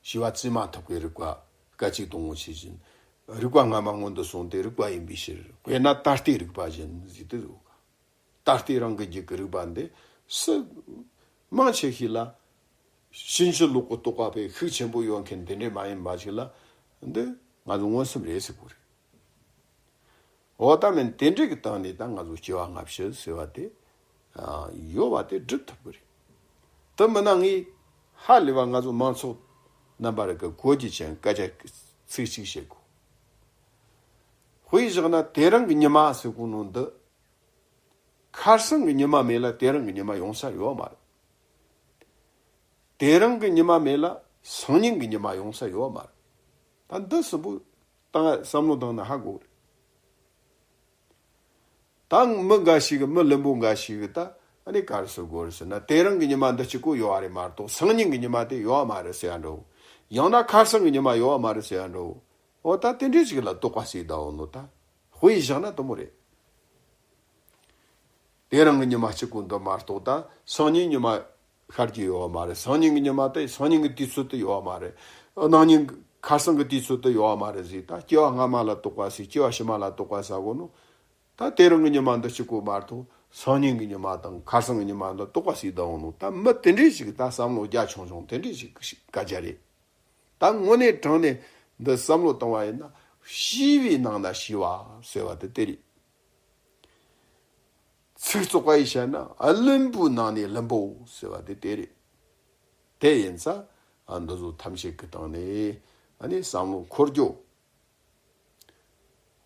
ཞི་བ་རྩིས་མ་ཐོབ་པའི་རིགས་པ་སྐད་ཅིག་དང་པོ་ཇི་བཞིན། རིགས་པ་སྔ་མ་སྔོན་དུ་སོང་སྟེ་རིགས་པ་ཡིན་པའི་ཕྱིར། དཔེར་ན་ད་ལྟའི་རིགས་པ་བཞིན་ཟེར་དུས་ལོ་ག་ད་ལྟའི་རང་གི་རྒྱུད་ཀྱི་རིགས་པ་འདི་སུ་མང་ཆེ་ཤོས་ལ་ཕྱིན་ཅི་ལོག་གི་རྟོག་པ་པའི་ཤུགས་ཆེན་པོ་ཡོད་མཁན་དེ་འདྲས་མ་ཡིན་པ་ཞིག་ལ་འདི་ང་ཚོ་མངོན་སུམ་རེད་ཟེར་དགོས་རེད། འོ་ད་མིན་དེ་འདྲས་ཀྱི་སྟེང་ནས་ད་ང་ཚོ་སྐྱེ་བ་སྔ་ཕྱི་ཟེར་བ་དེ་ཡོད་པ་དེ་སྒྲུབ་ཐུབ་ཀྱི་རེད། དེ་མིན་ན་ངས་ཧ་ལས་པ་ང་ཚོ་མང་ཚོགས་རྣམ་པ་རིགས་ཀྱི་གོ་རྒྱུ་ཅན་སྐད་ཆ་ཚིག་གཅིག་བཤད་དགོས། དཔེ་བཞག་ན་དེ་རིང་གི་ཉི་མ་ཟེར་གོ་ནོ་འདི། ཁར་སང་གི་ཉི་མ་མེད་ལ་དེ་རིང་གི་ཉི་མ་ཡོང་ས་ཡོད་མ་རེད། དེ་རིང་གི་ཉི་མ་མེད་ལ་སང་ཉིན་གི་ཉི་མ་ཡོང་ས་ཡོད་མ་རེད། ད་འདི་གསུམ་པོ་ད་བསམ་བློ་བཏང་ན་ཧ་གོ་རེད། ད་མི་འགའ་ཞིག་གི་མི་བླུན་པོ་འགའ་ཞིག་གི་ད་ཨ་ནི་ག་རེ་ཟེར་དགོས་རེད་ཟེར་ན། དེ་རིང་གི་ཉི་མ་འདི་གཅིག་པོ་ཡོད་པ་རེད་མ་གཏོགས་སང་ཉིན་གི་ཉི་མ་དེ་ཡོད་པ་མ་རེད་ཟེར་ཡ་འགྲོ། ཡང་ན་ཁར་སང་གི་ཉི་མ་ཡོད་པ་མ་རེད་ཟེར་ཡ་འགྲོ། འོ་ད་དེ་འདྲའི་ཞིག་ལ་རྟོག་པ་སད་བསྡད་ཡོད་ནོ་ད། དཔེ་བཞག་ན་དེ་མོ་རེད། དེ་རིང་གི་ཉི་མ་གཅིག་པོ་འདི་མ་གཏོགས་ད་སང་ཉིན་ཉི་མ་ཤར་གྱི་ཡོད་པ་མ་རེད། སང་ཉིན་གྱི་ཉི་མ་དེ་སང་ཉིན་གྱི་དུས་ཚོད་དུ་ཡོད་པ་མ་རེད། གནངས་ཉིན་གྱི་ཁ་སང་གི་དུས་ཚོད་དུ་ཡོད་པ་མ་རེད་ཟེར། ད་སྐྱེ་བ་སྔ་མ་ལ་རྟོག་པ་ཟེར། སྐྱེ་བ་ཕྱི་མ་ལ་རྟོག་པ་ཟེར་གོ་ནོ། ད་དེ་རིང་གི་ཉི་མ་འདི་གཅིག་པོ་མ་གཏོགས་སང་ཉིན་གྱི་ཉི་མ་དང་ཁ་སང་གི་ཉི་མ་འདི་རྟོག་པ་ཟེར་བསྡད་ཡོད་ནོ། ད་མི་དེ་འདྲའི་ཞིག་ད་བསམ་བློ་རྒྱ་ཆུང་ཆུང་དེ་འདྲའི་ཞིག་སྐད་ཆ་རེད། ད་དངོས་གནས་དྲང་གནས་འདི་བསམ་བློ་བཏང་བ་ཡིན་ན་ཤེས་པའི་ནང་ན་ཤེས་པ་ཟེར་བ་དེ་དེ་རེད། ཚིག་བཙོག་པ་ཡིས་བཤད་ན་བླུན་པོའི་ནང་ནས་བླུན་པོ་ཟེར་བ་དེ་དེ་རེད། དེ་ཡིན་ཙང་ཨ་འདི་ཚོ་ཐམས་ཅད་ཀྱི་སྟེང་ནས་ཨ་ནི་བསམ་བློ་འཁོར་རྒྱུ།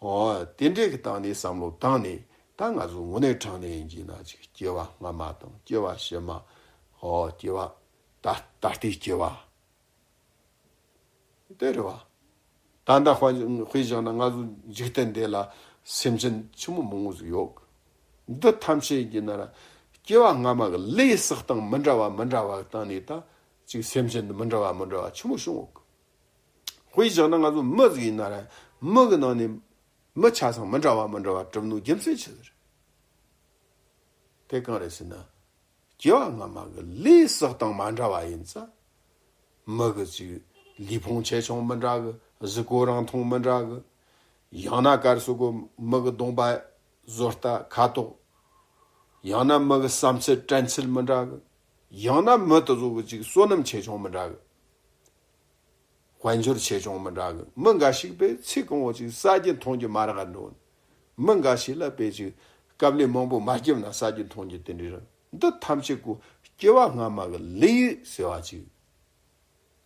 ཨོ་དེ་འདྲས་ཀྱི་སྟེང་ནས་བསམ་བློ་བཏང་ནས་ད་ང་ཚོ་དངོས་གནས་དྲང་གནས་ཡིན་གྱི་ན་ཅིག་སྐྱེ་བ་སྔ་མ་དང་སྐྱེ་བ་ཕྱི་མ། ཨོ་སྐྱེ་བ་ད་ད་ལྟའི་སྐྱེ་བ། དེ་རེད་བ། ད་ལྟ་དཔེ་དཔེ་བཞག་ན་ང་ཚོ་འཇིག་རྟེན་འདི་ལ་སེམས་ཅན་ཆི་མོ་མང་པོ་ཟིག་ཡོད། འདི་ཐམས་ཅད་ཀྱི་ནང་ལ་སྐྱེ་བ་སྔ་མ་གི་ལས་བསགས་སྟངས་མི་འདྲ་བ་མི་འདྲ་བ་བཏང་ནས་ད་ཅིག་སེམས་ཅན་འདི་མི་འདྲ་བ་མི་འདྲ་བ་ཆི་མོ་བྱུང་ཡོད་གི། དཔེ་བཞག་ན་ང་ཚོ་མི་ཟིག་ཡིན་ན་ར་མི་གི་ནང་ནས་མི་ཆ་ཚང་མི་འདྲ་བ་མི་འདྲ་བ་གྲུབ་ནོ་རྒྱུ་མཚན་ཆི་ཟིག་རེད། དེ་གང་རེད་ཟེར་ན། སྐྱེ་བ་སྔ་མ་གི་ལས་བསགས་སྟངས་མ་འདྲ་བ་ཡིན་ཙང་། མི་གི་ཅིག་ལུས་ཕུང་ཆེ་ཆུང་མི་འདྲ་གི། གཟུགས་པོ་རིང་ཐུང་མི་འདྲ་གི། ཡང་ན་ག་རེ་ཟེར་དགོས། མི་གི་གདོང་པ་བཟོ་ལྟ་ཁ་དོག་ཡང་ན་མི་གི་བསམ་ཚུལ་དྲན་ཚུལ་མི་འདྲ་གི། ཡང་ན་མི་དེ་ཚོ་གི་ཅིག་བསོད་ནམས་ཆེ་ཆུང་མི་འདྲ་གི། དཔལ་འབྱོར་ཆེ་ཆུང་མི་འདྲ་གི། མི་འགའ་ཞིག་པས་ཚེ་གང་བོ་ཅིག་ཟ་རྒྱུ་འཐུང་རྒྱུ་མ་རག་འགྲོ། མི་འགའ་ཞིག་ལ་པས་ཅིག་སྐབས་ལས་མང་པོ་མ་སྐྱིད་ན་ཟ་རྒྱུ་འཐུང་རྒྱུ་དེ་འདྲའི་རག། འདི་ཐམས་ཅད་ཀོ་སྐྱེ་བ་སྔ་མ་གི་ལས་ཟེར་བ་ཅིག།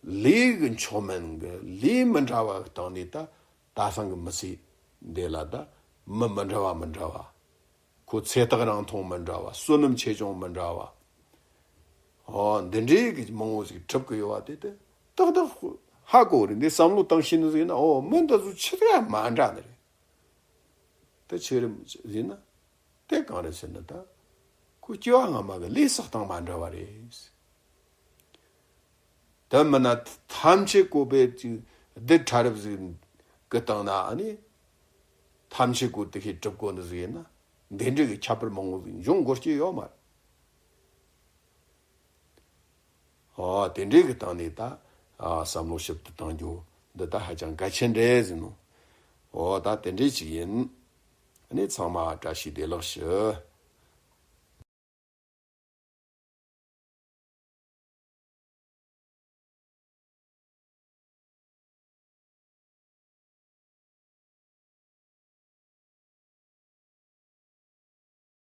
ལས་གི་མཆོག་དམན་གི་ལས་མི་འདྲ་བ་གི་སྟེང་ནས་ད་ད་སང་གི་མི་ཚེ་འདི་ལ་ད་མི་མི་འདྲ་བ་མི་འདྲ་བ། ཁོ་ཚེ་ཐག་རིང་ཐུང་མི་འདྲ་བ། བསོད་ནམས་ཆེ་ཆུང་མི་འདྲ་བ། ཨོ་འདི་འདྲའི་གི་མང་བོ་ཞིག་གྲུབ་གི་ཡོད་བ། དེ་དེ་ཏག་ཏག་ཧ་གོ་རེད། འདི་བསམ་བློ་བཏང་ཤེས་ནི་ཟིག་ན། ཨོ་མི་འདི་ཚོ་ཆི་ཟིག་ཡང་མ་འདྲ་ནི་རེད། དེ་ཆི་རེད་ཟེར་ན། དེ་གང་རེད་ཟེར་ན། ད་ཁོ་སྐྱེ་བ་སྔ་མ་གི་ལས་བསགས་སྟངས་མ་འདྲ་བ་རེད། དེ་མིན་ན་ཐམས་ཅད་བཀོད་པའི་ཅིག་རྡུལ་ཕྲ་རབ་ཟིག་གི་སྟེང་ན་ཨ་ནི། ཐམས་ཅད་བཀོད་དེ་ཤེས་གྲུབ་དགོས་ནི་ཟིག་ཡིན་ན། འདི་འདྲའི་གི་ཁྱད་པར་མང་བོ་ཟིག་འབྱུང་དགོས་ཀྱི་ཡོད་མ་རེད། ཨོ་དེ་འདྲའི་གི་སྟེང་ནས་ད་ཨ་བསམ་བློ་ཞིབ་ཏུ་བཏང་རྒྱུ་འདི་ད་ཧ་ཅང་གལ་ཆེན་རེད་ཟེར་ནོ། ཨོ་ད་དེ་འདྲའི་ཅིག་ཡིན། ཨ་ནི་ཚང་མ་བཀྲ་ཤིས་བདེ་ལེགས་ཞུ།